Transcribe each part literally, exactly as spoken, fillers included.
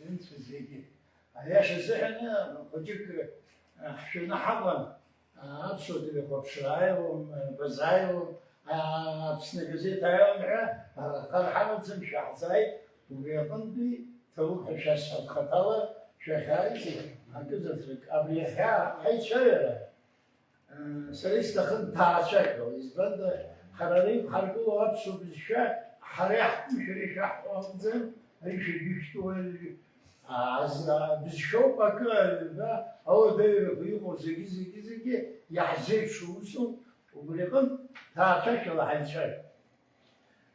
Анцәа зегьы. Аиаша азыҳәан, хәыҷык, а, ҳшәаны ҳаҟан, а, аԥсуа телехәаԥшра ааиуам, а, базааиуам, а, Аԥсны агазеҭ ааиуам ҳәа, а, хар ҳамаӡам, шәаҳзааит, убри аҟынтәи ҭабуп ҳәа шәасҳәап, хаҭала шәахьааиз акызаҵәык. Абри иахьа ҳаицәажәара, Сара исҭахын ҭаацәашәала, избанда, ҳара ара иқәҳаргылоу аԥсуа бызшәа, ҳара иаҳтәу шәара ишәаҳҳәо акәӡам, ари шәагьышәтәу, аа, з-, аа, бызшәоуп акы, аҩба, ауадаҩрақәа иҟоу зегьы, зегьы, зегьы иаҳзеиԥшу усуп, убри аҟынтә ҭаацәашәала ҳаицәажәап.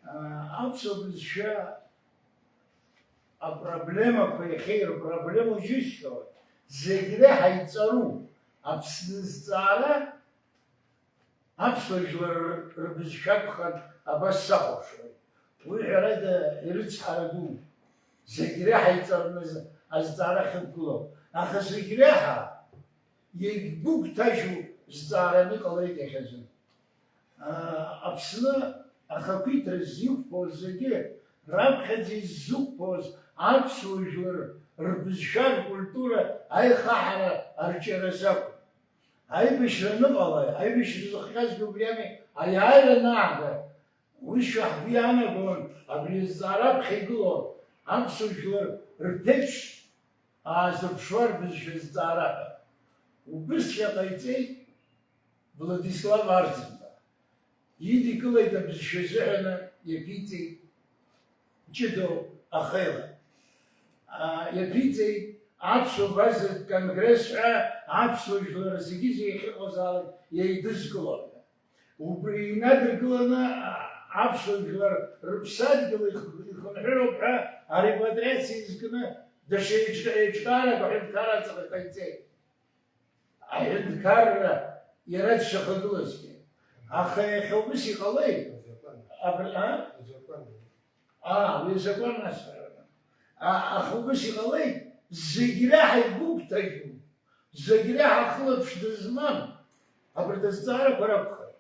Аа, аԥсуа бызшәа Апроблемақәа иахьа ирпроблемоу џьысшьоит. Зегь реиҳа иҵару Аԥсны зҵаара аԥсуа жәлар рбызшәа акәхар, абас сахәаԥшуеит. Уи, ҳәарада, ирыцҳара дууп. Зегь реиҳа иҵарны з-, азҵаара ахьықәгылоу. Аха зегь реиҳа иагьгәыгәҭажьу зҵаараны иҟалеит иахьазы. Аԥсны ахақәиҭра ззықәԥоз зегьы, раԥхьаӡа иззықәԥоз аԥсуа жәлар рбызшәа, ркультура аихаҳара арҿиаразы акәын. Аибашьра аныҟала, аибашьра зыхҟьазгьы убри ами, аиааира анаага, уи шәа ҳгәы иаанагон абри азҵаара аԥхьа игылоу аԥсуа жәлар рԥеиԥш аазырԥшуа рбызшәа зҵаара ҳәа. Убысшәа ҟаиҵеит Владислав Арӡынба. Идикылеит абызшәа азыҳәаны, иаԥиҵеит ҷыдоу ахеилак. А, иаԥиҵеит аԥсуа гәазыртә конгресс ҳәа аԥсуа жәлар зегьы-зегьы ахьыҟазаалак еидызкыло ҳәа. Убри инадыркыланы, а, аԥсуа жәлар рыԥсадгьыл их-, ихынҳәроуп ҳәа арепатриациа зкны даҽа еиҿ-, еиҿкаарак аҳәынҭқарра аҵаҟа иҟаиҵеит. Аҳәынҭқарра иара дшахагылазгьы. Аха иахьа убыс иҟалеит. Абра, а? Аа, уи азакәан асҳәараны. А, аха убыс иҟалеит, зегь реиҳа игәыгәҭажьу, зегь реиҳа ахылаԥш дызмам абарҭ азҵаарақәа ракәхеит.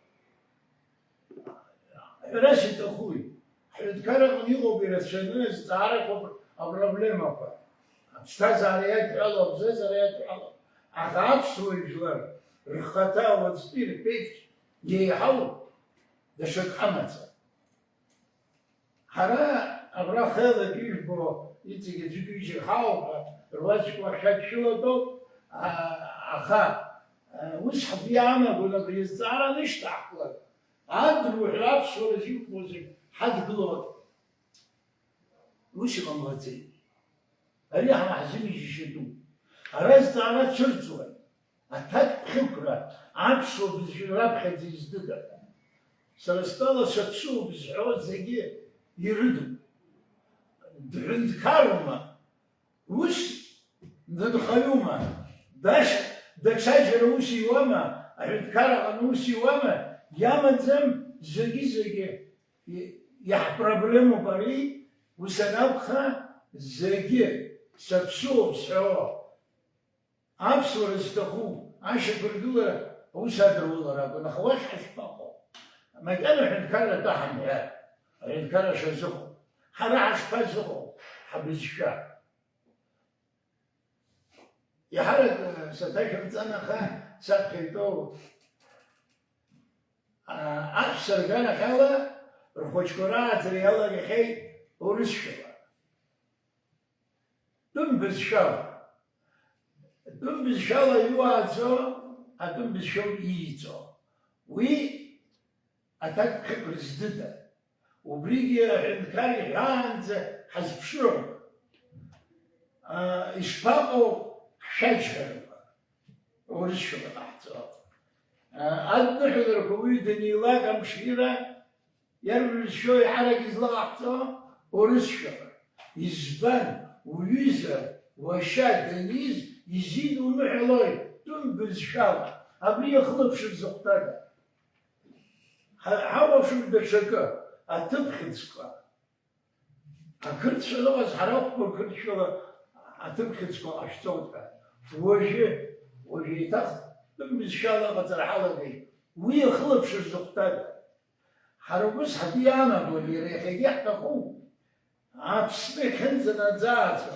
Ҳәарас иҭахуи? Ҳҳәынҭқарраҟны иҟоуп ирацәаны азҵаарақәа, апроблемақәа. Аԥсҭазаара иадҳәалоу, абзазара иадҳәалоу. Аха аԥсуа жәлар рхаҭа уаҵәтәи рԥеиԥш еиҳау даҽак ҳамаӡам. Ҳара абра хеилак ижәбо, иҵегь аӡәык-ҩыџьак ҳауп, руаӡәк уахь шәадшәылатәоуп, а, аха, а, ус ҳгәы иаанагон абри азҵаара анышьҭаҳхлак, адруҳәа аԥсуара зиқәлозар ҳадгылоит. Ус иҟамлаӡеит. Ари ҳара ҳзы мыжьышьа ду. Ара азҵаара цәырҵуеит. Аҭакԥхықәра аԥсуа бызшәа раԥхьаӡа издыда. Сара стәала саԥсуоуп зҳәо зегьы ирыдуп. Дҳәынҭқарума? Ус дынхаҩума? Даш-, даҽаџьара ус иуама? Аҳәынҭқарра аҟны ус иуама? Иамаӡам, зегьы-зегьы и-, иаҳпроблемоуп ари, ус анакәха, зегьы саԥсуоуп зҳәо. Аԥсуара зҭаху ашьақәыргылара аус адырулара акәын, аха уахь ҳашԥаҟоу? Макьана аҳәынҭқарра атәы ҳамҳәар, аҳәынҭқарра шазыҟоу, ҳара ҳашԥазыҟоу, ҳабызшәа? Иаҳарак, э, саҭашәымҵан, аха саԥхьа итәоу, а, аҳәса рганахьала рхәыҷқәа рааӡара иалагахьеит урысшәала. Тәым бызшәала. Тәым бызшәала иуааӡо, атәым бызшәоуп ииҵо. Уи аҭакԥхықәра здыда. Убригьы аҳәынҭқар иҳәаанӡа ҳазԥшыроуп. А, ишԥаҟоу ҳшәаџьҳәарақәа? Урысшәала ҟаҳҵо. А, адныҳәаларақәа уаҩы данилак амшира, иарбан бызшәоу еиҳарак излаҟаҳҵо? Урысшәала. Избан? Уҩыза, уашьа даниз изидуныҳәалои тәым бызшәала? Абри иахылаԥшыр зыхәҭада? Ҳа-, ҳауашәыр даҽакы, аҭыԥхьыӡқәа. Ақырҭцәа рыҟаз ҳара ҳқәԥақәа рыдшәала аҭыԥхьыӡқәа ҟашәҵоит ҳәа. Уажәы, уажәы еиҭах тәым бызшәала аҟаҵара ҳалагеит. Уи иахылаԥшыр зыхәҭада? Ҳара убыс ҳгәы иаанагон, иара иахьагьы иаҳҭаху, Аԥсны иахьынӡанаӡааӡо,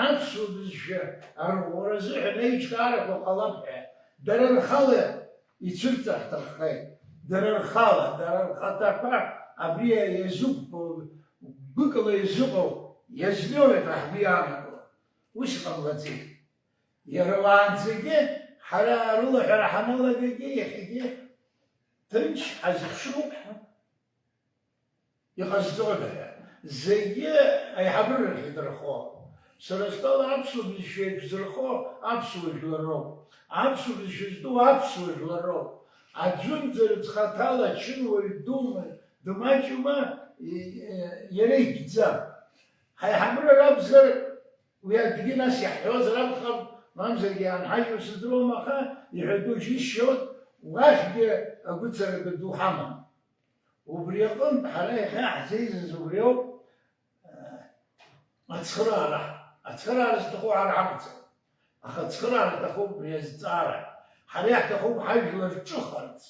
Аԥсуа бызшәа арӷәӷәара азыҳәан аиҿкаарақәа ҟалап ҳәа, дара рхала ицәырҵаҳҭаххеит. Дара рхала, дара рхаҭақәа абри иазықәԥо, гәыкала иазыҟоу, иазмиоу ҳәа ҳгәы иаанаго. Ус иҟамлаӡеит. Иара уаанӡагьы ҳара арылаҳәара ҳаналагагьы иахьагьы ҭынч ҳазыхшоуп ҳәа. Иҟазҵода ҳәа, зегьы аиҳабыра рахь идырхо. Сара стәала аԥсуа бызшәа еиқәзырхо аԥсуа жәлар роуп. Аԥсуа бызшәа зтәу аԥсуа жәлар роуп. Аӡәымзар хаҭала ачынуаҩ дума, дымаҷума, и-, и-, иара итәӡам. Ҳаиҳабыра ракәзар, уи аӡәгьы нас иаҳҳәозар акәхап, мамзаргьы иаанҳажьуа сыздыруам, аха иҳәатәу џьысшьоит, уахьгьы агәыцаратә ду ҳамам. Убри аҟынтә ҳара иахьа ҳзеизаз убри ауп, ацхыраара, ацхыраара зҭаху ҳара ҳакәӡам, аха ацхыраара аҭахуп убри азҵаара. Ҳара иаҳҭахуп ҳажәлар ҿыхарц,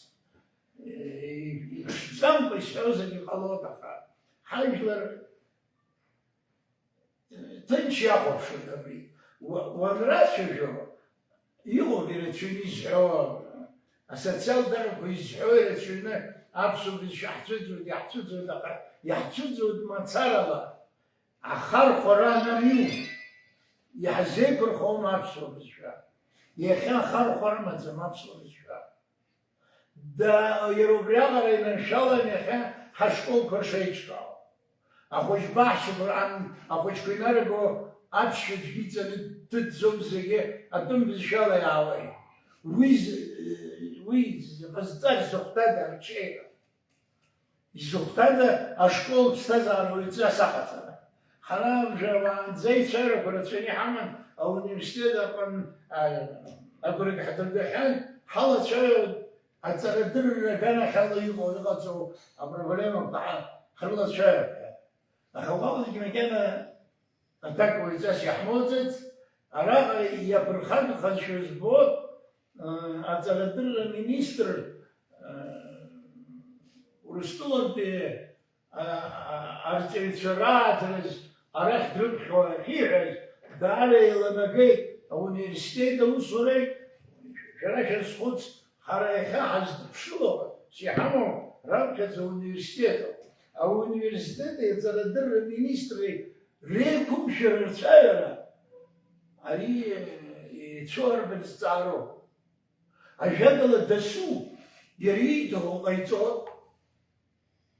иԥшӡамкәа исҳәозар иҟалоит, аха ҳажәлар ҭынч иахәаԥшуеит абри. Уа-, уанрацәажәо, иҟоуп ирацәаҩны изҳәо, асоциалтә ҭакқәа изҳәо ирацәаҩны аԥсуа бызшәа ҳцәыӡуеит, иаҳцәыӡуеит, аха иаҳцәыӡуеит мацарала, ахархәара анамиу, иаҳзеиқәырхом аԥсуа бызшәа. Иахьа ахархәара амаӡам аԥсуа бызшәа. Да, иара убриаҟара инаншәалан иахьа ҳашколқәа шеиҿкаау. Ахәыҷқәа ҳшьапы ан-, ахәыҷқәа инарго аԥсшәа аӡәгьы иҵаны дҭыҵӡом, зегьы атәым бызшәала иаауеит. Уи з-, уи ҟазҵар зыхәҭада арҽеира? Изыхәҭада ашкол ԥсҭазаара уаҩҵас аҟаҵара? Ҳара мжа уаанӡа ицәажәақәа рацәаны иҳаман, ауниверситет аҟын, а, агәра ҳдыргахьан, ҳалацәажәон аҵарадырра аганахьала иҟоу, иҟаҵоу апроблемақәа ҳа-, ҳрылацәажәон. Аха уаҟагьы макьана аҭак уаҩҵас иаҳмоуӡац, араҟа иаԥырхагахазшәа збоит, ы, аҵарадырра аминистр, ы, Урыстәылантәи, ы, ы, арҵаҩцәа рааӡараз арахь дрыԥхьо ахьиҳәаз, даара еиланагеит ауниверситет аусуреи, шәара шәазхәыц, ҳара иахьа ҳазыԥшыло, иҳамоу раԥхьаӡа ауниверситет ауп. Ауниверситети аҵарадырра аминистри реиқәымшәара рцәаҩара, ари еицәоу арбан зҵаароу? Ажәакала, дасу иара ииҭаху ҟаиҵо,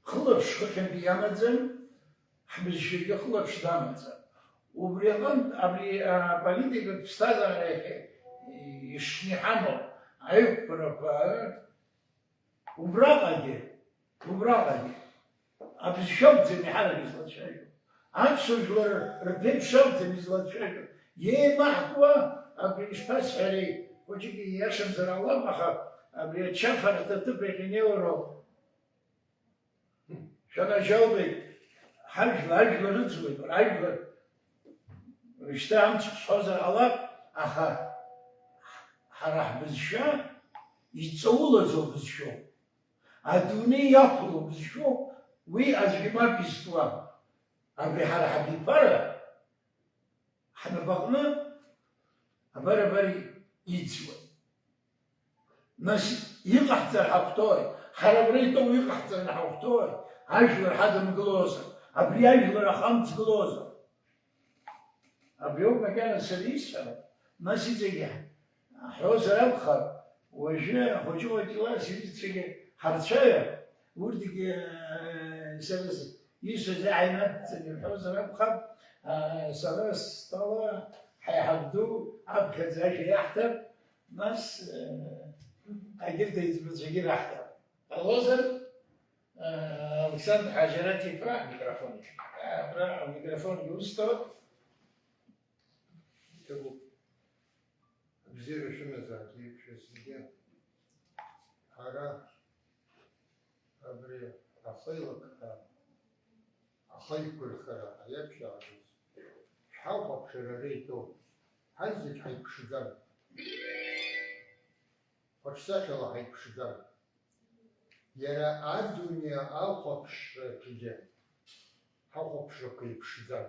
хылаԥш хыхьынтә иамаӡам, ҳбызшәагьы хылаԥш дамаӡам. Убри аҟынтә, абри аполитикатә ԥсҭазаара иахьа ишны иҳамоу аиқәԥарақәа, Убраҟагьы, убраҟагьы абызшәа акәӡам еиҳарак излацәажәо. Аԥсуа жәлар рԥеиԥш акәӡам излацәажәо. Еимаҳкуа, абри ишԥасҳәари, хәыҷык ииашамзар ҟалап, аха абри ачафарҭа аҭыԥ ахь инеиуа роуп. Шәанаџьалбеит, ҳажәла, ажәла рыӡуеит, уара, ажәла. Уажәшьҭа амц шәҳәозар ҟалап, аха ҳара ҳбызшәа иҵаулаӡоу бызшәоуп. Адунеи иақәлоу бызшәоуп, уи аӡәгьы мап изкуам. Абри ҳара ҳабиԥара ҳнапаҟны абар-абар иӡуеит. Нас иҟаҳҵар ҳахәҭои? Ҳара абра итәоу иҟаҳҵараны ҳахәҭои? Ажәлар ҳадымгылозар, абри ажәлар ахамҵгылозар? Абри ауп макьана сара исҳәо, нас иҵегьы ҳҳәозар акәхап, уажәы ахәыҷы-хәыҷла сҩызцәагьы ҳарцәаҩа, урҭгьы, э, сара с-, исҳәаз иааинадҵаны ирҳәозар акәхап, э, сара стәала ҳаиҳаб ду аԥхьаӡа ажәа иаҳҭап, нас, э, егьырҭ аиҵбацәагьы раҳҭап. Ҟалозар, э, Алықьсандр Ҳаџьараҭ-иԥа, амикрофон, абра амикрофонгьы усҭоит. Иҭабуп. Абзиара шәымазааит, еиқәшәаз зегьы. Ҳара абри ахеилакра, ахеиқәырхара аиаԥшьаагаз шәҳахәаԥшыр ара итәоуп. Ҳаи зегь ҳаиԥшӡам. Хәаҽсахьала ҳаиԥшӡам. Иара адунеи ахәаԥшрагьы ҳахәаԥшрақәа еиԥшӡам.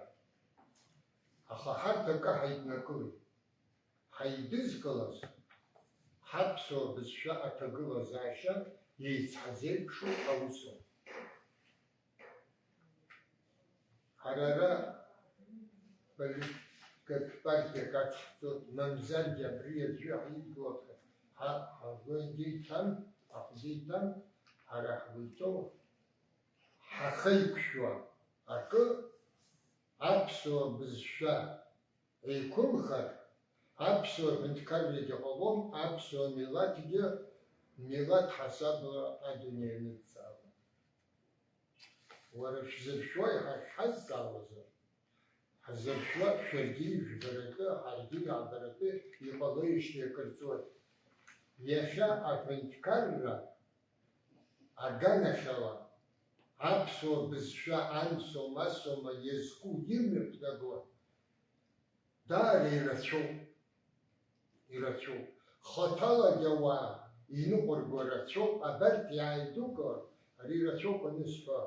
Аха ҳарҭ акы ҳаиднакылеит. Ҳаидызкылаз ҳаԥсуа бызшәа аҭагылазаашьа еицҳазеиԥшу аусура. Ҳара ара политикатә партиак ацҳҵоит, мамзаргьы абри аӡәы ҳидгылап ҳәа ҳа-, ҳгәы иҭам, ҳгәы иҭам, ҳара ҳгәы иҭоу, ҳахеиқәшәо акы аԥсуа бызшәа еиқәымхар, аԥсуа ҳәынҭқаррагьы ҟалом, аԥсуа милаҭгьы милаҭ ҳасабла адунеи аныдҵаауам. Уара шәзыршәои ҳәа шәҳазҵаауазар, ҳзыршәуа шәаргьы ижәбаратәы, ҳаргьы иаабаратәы иҟалеижьҭеи акыр ҵуеит. Иахьа аҳәынҭқарра аганахьала аԥсуа бызшәа ансо-масома иазку имҩаԥнаго даара ирацәоуп, ирацәоуп. Хаҭалагьы ауаа иныҟәырго рацәоуп, абарҭ иааидугалар, ари ирацәоуп анысҳәа.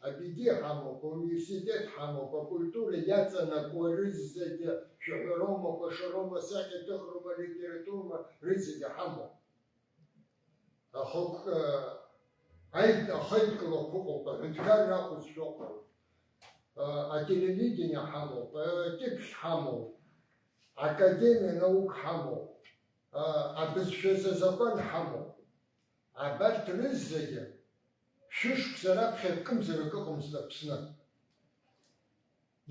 Абигьы ҳамоуп, ауниверситет ҳамоуп, акультура иаҵанакуа рызегьы шәаҳәароума, кәашароума, сахьаҭыхроума, литературоума, рызегьы ҳамоуп. Ахықә-, аид-, ахеидкылақәа ыҟоуп, аҳәынҭқарра ахәыцшәа ыҟоуп, ателевидение ҳамоуп, акьыԥхь ҳамоуп, академиа наук ҳамоуп, абызшәазы азакәан ҳамоуп. Абарҭ рызегьы шәышықәса раԥхьа акымзарак ыҟамызт Аԥсны.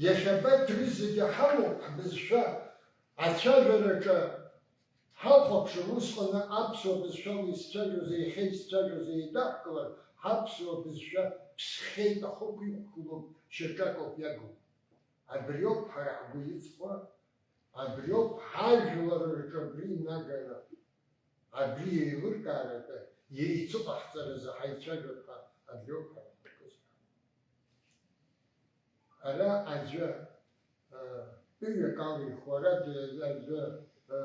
Иахьа абарҭ рызегьы ҳамоуп, ҳбызшәа ацәажәараҿы ҳахәаԥшыр, усҟаны аԥсуа бызшәала исцәажәоз, иахьа исцәажәоз еидаҳкылар, ҳаԥсуа бызшәа ԥсхьеит, ахықә иқәгылоуп, шьаҿакоуп иагу. Абриоуп ҳара ҳгәы иҵхо, абриоуп ҳажәлар рҿы абри инаганы, абри еилыркааратәы, еицыҟаҳҵаразы ҳаицәажәап ҳәа абриоуп ҳара ҳгәы иҵхо. Ара аӡәы, ы, тәыҩак алихуа, ара аӡәы, ы,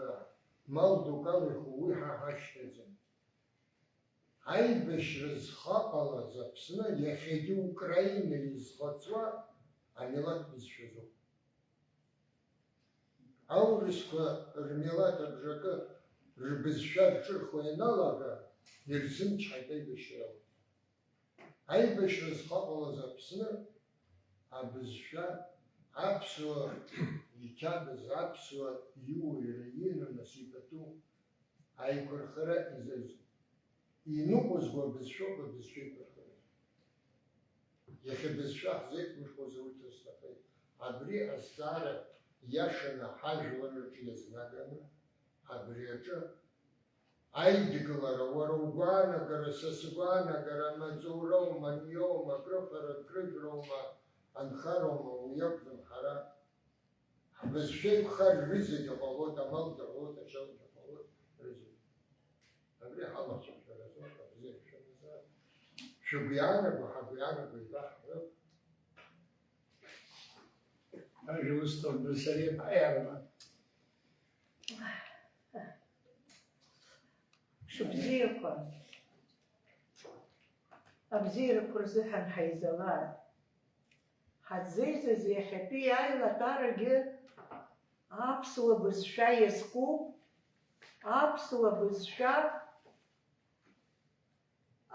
мал дук алихуа, уи ҳа ҳашьҭаӡам. Аибашьра зхаҟалаз Аԥсны иахьагьы Украина изхаҵуа амилаҭ бызшәазоуп. Аурысқәа рмилаҭ абжакы рбызшәа рҿырхуа ианалага, ирзымчҳаит аибашьра. Аибашьра зхаҟалаз Аԥсны абызшәа, аԥсуа иқьабз, аԥсуа иуаҩра, инанас ибатәу аиқәырхара изаҩызоуп. Иныҟәызго абызшәоуп абызшәа еиқәырхара. Иахьа бызшәа ҳзеиқәмырхозар, урҭ рызҭахеит. Абри азҵаара иашаны ҳажәлар рҿы иазнаганы, абри аҿы аидгылара, уара угәаанагара, са сгәаанагара, амаҵуроума, аниоума, акрыфара, акрыжәроума, анхароума, уи акәӡам ҳара. Ҳбызшәа еиқәхар рызегьы ҟалоит, амалгьы ҟалоит, ашьалгьы ҟалоит, рызегьы. Абри ҳалахәцәа шәара шәоуп, абзиара шәымазааит. Шәыгәы иаанаго, ҳагәы иаанаго еибаҳҳәап. Ажәа усҭоит, сара иаԥааиароума? Шыбзиақәа, абзиарақәа рзыҳәан ҳаизалааит. Ҳаззеизаз иахьатәи аилатәарагьы аԥсуа бызшәа иазкуп, аԥсуа бызшәа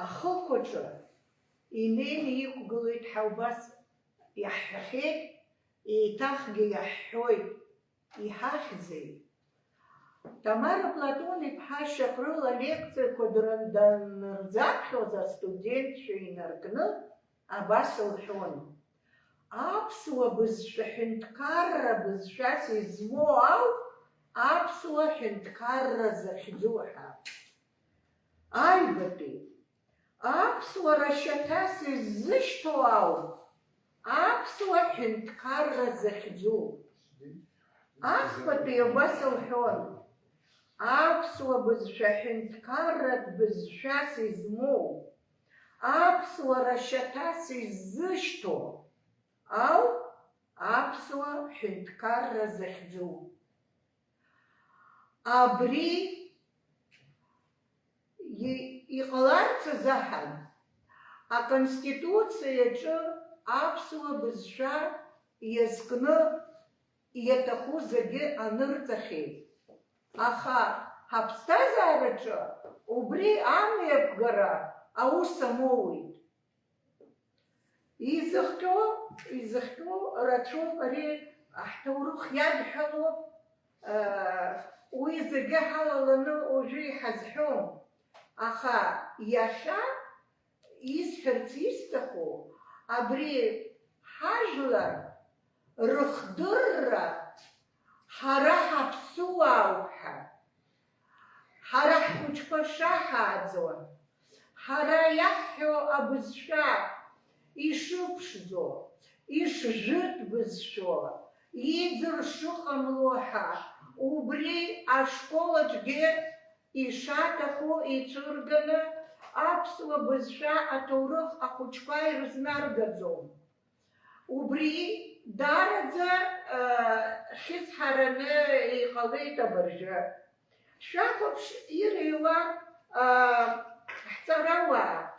ахықәаҿы инеины иқәгылоит ҳәа убас иаҳҳәахьеит, еиҭахгьы иаҳҳәоит. Иҳахьзеи? Тамара Платон-иԥҳа Шьаҟрыл алекциақәа данырзаԥхьоз астудентцәа инаркны абас лҳәон: аԥсуа бызшәа ҳәынҭқарра бызшәас измоу ауп аԥсуа ҳәынҭқарра захьӡу ҳәа. Аҩбатәи, аԥсуара шьаҭас иззышьҭоу ауп аԥсуа ҳәынҭқарра захьӡу. Ахԥатәи абас лҳәон: аԥсуа бызшәа ҳәынҭқарратә бызшәас измоу, аԥсуара шьаҭас иззышьҭоу ауп аԥсуа ҳәынҭқарра захьӡу. Абри и-, иҟаларц азыҳәан Аконституциаҿы аԥсуа бызшәа иазкны иаҭаху зегьы анырҵахьеит. Аха ҳаԥсҭазаараҿы убри амҩаԥгара аус амоуит. Изыхҟьо, изыхҟьо рацәоуп ари ҳҭоурых иадҳәалоуп, уи зегьы ҳалаланы уажәы иҳазҳәом. Аха иахьа исҳәарц исҭаху, абри ҳажәлар рыхдырра ҳара ҳаԥсуаауп ҳәа, ҳара ҳхәыҷқәа шаҳааӡо, ҳара иаҳҳәо абызшәа ишыԥшӡо, ишжәытә бызшәо, иӡыр шыҟамло ҳәа, убри ашкол аҿгьы ишаҭаху ицәырганы аԥсуа бызшәа аҭоурых ахәыҷқәа ирызнаргаӡом. Убри даараӡа, э, хьыцҳараны иҟалеит абыржәы. Шәахәаԥш, иреиуа, э, ҳҵарауаа.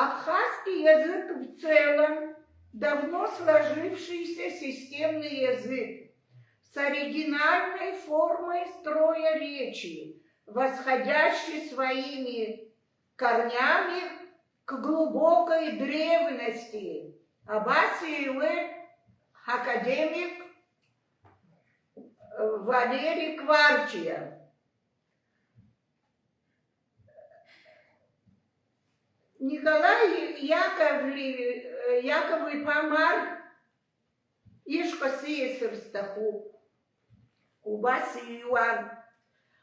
Абхазский язык в целом давно сложившийся системный язык с оригинальной формой строя речи, восходящий своими корнями к глубокой древности. Абас иҩуеит ҳакадемик, э, Валери Кварчиа. Николай Яковлев, э, Яков-иԥа Марр ишҟа сиасыр сҭахуп. Убас иҩуан.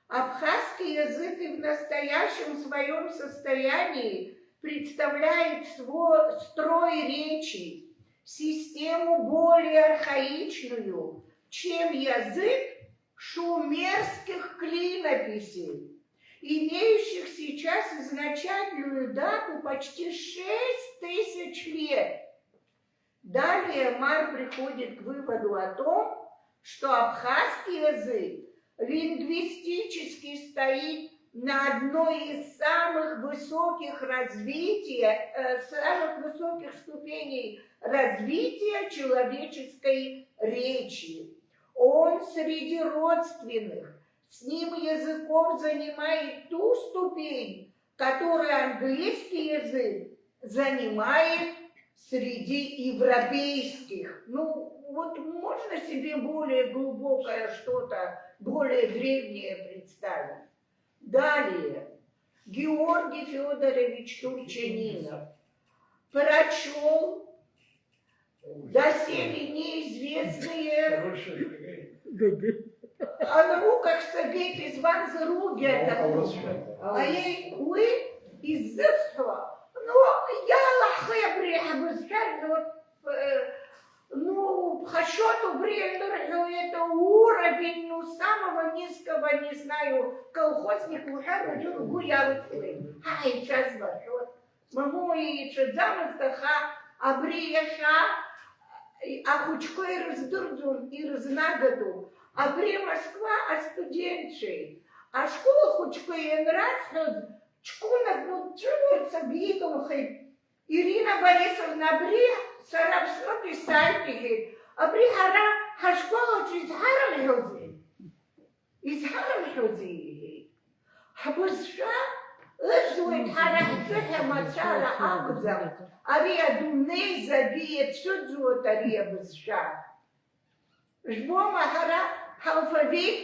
Абхазский язык и в настоящем своём состоянии представляет сво-, строй речи, систему более архаичную, чем язык шумерских клинописей, имеющих сейчас изначальную дату почти шесть тысяч лет. Далее Марр приходит к выводу о том, что абхазский язык лингвистически стоит на одной из самых высоких развития, э, самых высоких ступеней развития человеческой речи. Он среди родственных с ним языков занимает ту ступень, которую английский язык занимает среди европейских. Ну, вот можно себе более глубокое что-то, более древнее представить? Далее. Георгий Фёдорович Турчанинов прочёл доселе неизвестные о науках Совет из Ванзаруги. Аиеи, уи иззысҳәо, ну, иалаҳхи абри ҳбызшәа рҳәоит, э, ну, ԥхашьоит убри ианырҳәо, это уровень, ну, самого низкого, не знаю, колхозник уҳәар уажәы ргәы иалыҵуеит. Ҳа ҳаицәазма рҳәоит. Мамоу еицәаӡамызт, аха абри иахьа ахәыҷқәа ирыздырӡом, ирызнагатәуп. Абри Москва астудентцәеи ашкол ахәыҷқәеи ианрасҳәоз, ҷкәынак, ну, дҵәыуарц агәы иҭоухеит. Ирина Борисовна, абри сара Аԥснытәи сааит, иҳәеит. Абри ҳара ҳашкол аҿы изҳарымҳәозеи? Изҳарымҳәозеи, иҳәеит. Ҳбызшәа ыӡуеит ҳара ҳзыҳәа мацара акәӡам, ари адунеи зегьы иацәыӡуеит ари абызшәа. Жәбома ҳара ҳалфавит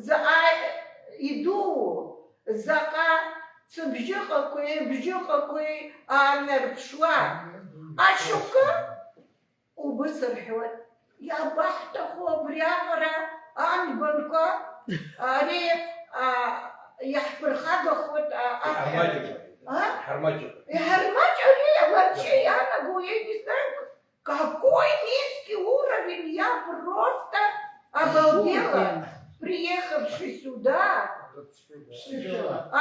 заҟа идуу, заҟа цыбжьыҟақәеи бжьыҟақәеи аанарԥшуа. Ашьоукы Убыс рҳәоит, иабаҳҭаху абриаҟара анбанқәа, ари, а, иаҳԥырхагахоит, а, аҳәа-, Иҳармаҷуп. А? Иҳармаҷуп. Иҳармаҷ ари, абарче ианаго, я не знаю, какой низкий уровень, я просто обалдела, приехавши сюда.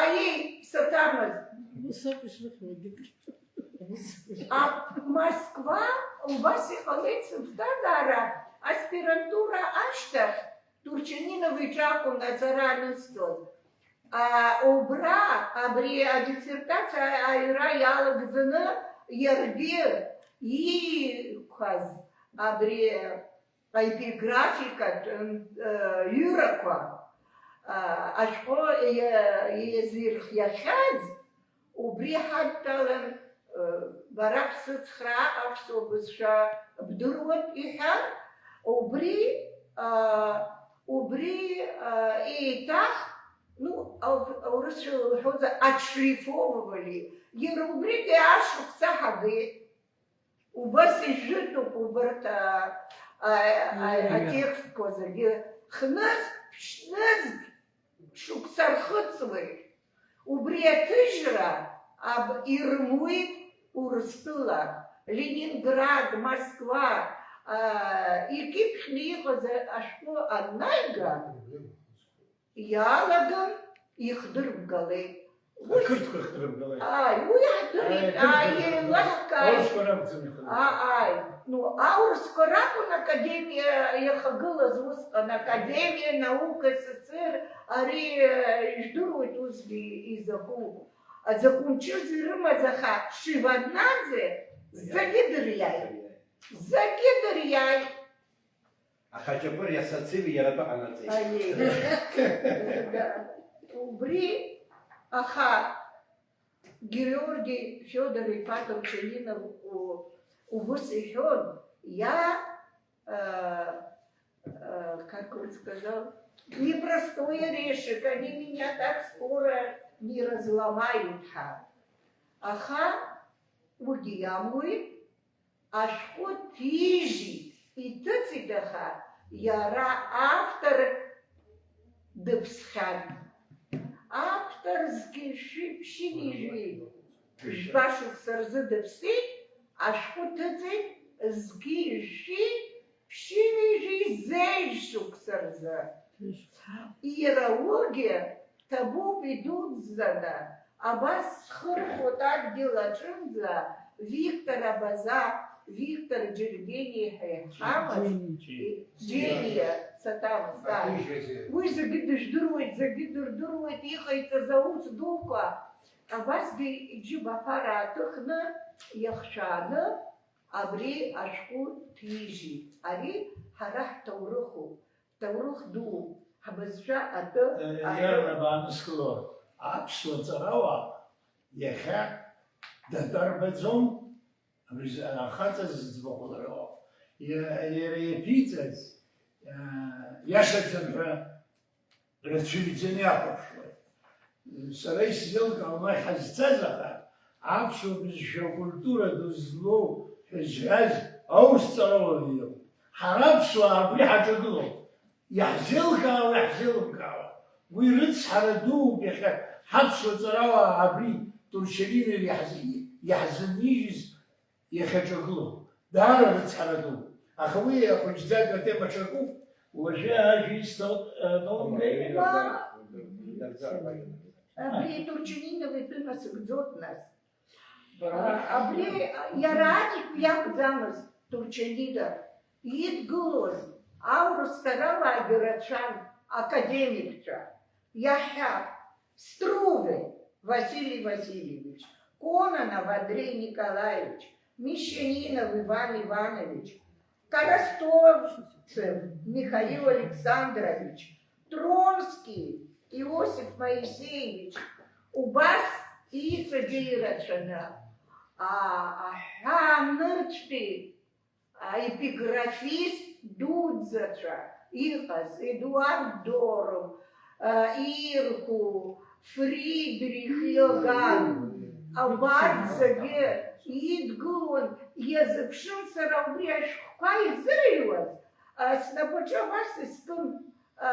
Аиеи, саҭамыз. Ус ауп ишрыхьуагьы. А, Москва, убас иҟалеит сыԥсҭазаара аспирантура ашьҭахь, Турчанинов иҿы акәын аҵара анысҵоз. А, убра абри адиссертациа аҩра иалагӡаны иаргьы ииқәаз абри аепиграфикатә, м, э, ҩырақәа, а, ашәҟәы иа-, иазирхиахьаз, убри ҳадтәалан, э, бара бсыцхраа аԥсуа бызшәа бдыруеит, иҳәан, убри, а, убри, а, еиҭах, ну, ау-, аурысшәала уҳәозар, отшлифовывали, иара убригьы ашықәса ҳагеит. Убас ижәытәуп убарҭ, а, а, а, Аиеи. Атекстқәа зегьы хнызқь, ԥшьнызқь шықәса рхыҵуеит. Убри аҭыжьра аб-, ирымуит Урыстәыла, Ленинград, Москва, а, икьыԥхьны иҟаз ашәҟәы аннаига, иалаган ихдырбгалеит. Уи Ақырҭқәа ихдырбгалеит. Ааи, уи иаҳдырит, Ааи, ааи, ақырҭқәа еилаҳкааит. Аурысқәа ракәӡам ихдырбгало. А-, ааи, ну, аурысқәа ракәын академиа иахагылаз усҟан, Академиа наук СССР, ари, э, ижәдыруеит усгьы изакәу. Азакәымчыз ирымаз, аха Шеварднаӡе зегьы дыриааит. Зегьы дыриааит. Аха Ҷапыр иасациви иара атәы ҟанаҵеит. Аиеи. Да. Убри, аха Георги Фёдор-иԥа Турчанинов у-, убыс иҳәон, я, э, э, как он сказал, непростой орешек, они меня так скоро не разломают, ҳәа. Аха уигьы иамуит, ашәҟәы ҭижьит, иҭыҵит, аха иара автор дыԥсхьан. Автор зқьи жәшәи ԥшьынҩажәи жәба шықәса рзы дыԥсит, ашәҟәы ҭыҵит зқьи жәшәи ԥшьынҩажәи зежә шықәса рзы. Иара уигьы ҭабуп идуӡӡаны, абас схырхәоит адгьыл аҿынӡа, Виктор Абаза, Виктор Џьергениа ҳәа иҳамаз, Џьергениа. Џьениа, саҭамыз, ааи. Уи зегьы дыжәдыруеит, зегьы дырдыруеит иҟаиҵаз аус дуқәа. Абасгьы иџьыба аԥара ааҭыхны, иахшәааны, абри ашәҟәы ҭижьит. Ари ҳара ҳҭоурыхуп. Ҭоурых дууп, ҳбызшәа атәы Е, аҳәоит. Иарбан анызкыло, аԥсуа ҵарауаа иахьа датәа рбаӡом, абри ахаҵа зыӡбахә лҳәо, иа-, иара иаԥиҵаз, а, иашаӡам ҳәа рацәаҩӡаны иахәаԥшуеит. Сара исзеилкаауам уахь ҳазцаз, аха аԥсуа бызшәа акультура ду злоу ҳәа зҳәаз аурыс ҵарауаҩ иоуп. Ҳара аԥсуаа абри ҳаҿагылоуп. Иаҳзеилкаауа, иаҳзеилымкаауа. Уи рыцҳара дууп иахьа ҳаԥсуа ҵарауаа абри Турчанинов иаҳз-, иаҳзынижьыз иахьаҿагылоу. Даара рыцҳара дууп. Аха уи ахәыҷӡатә атема ҽакуп. Уажәы ажәа исҭо, э, Ноумбеи. Абри Турчанинов итәы насыгӡоит нас. Бара А, абри иара аӡәк иакәӡамызт Турчанинов. Идгылоз аурыс ҵарауаагьы рацәан, академикцәа. Иаҳҳәап, Струве Василий Васильевич, Кононов Андрей Николаевич, Мещанинов Иван Иванович, Коростовцев Михаил Александрович, Тронский Иосиф Моисеевич, убас иҵегьы ирацәаны, а, аҳәаанырцәтәи аепиграфист дуӡӡацәа иҟаз, Едуард Дорм, а, Ирку, Фридрих Иоганн, абарҭ зегьы идгылон, иазыԥшын сара убри ашәҟәқәа изырыҩуаз, а, снапаҿы абас искын, а,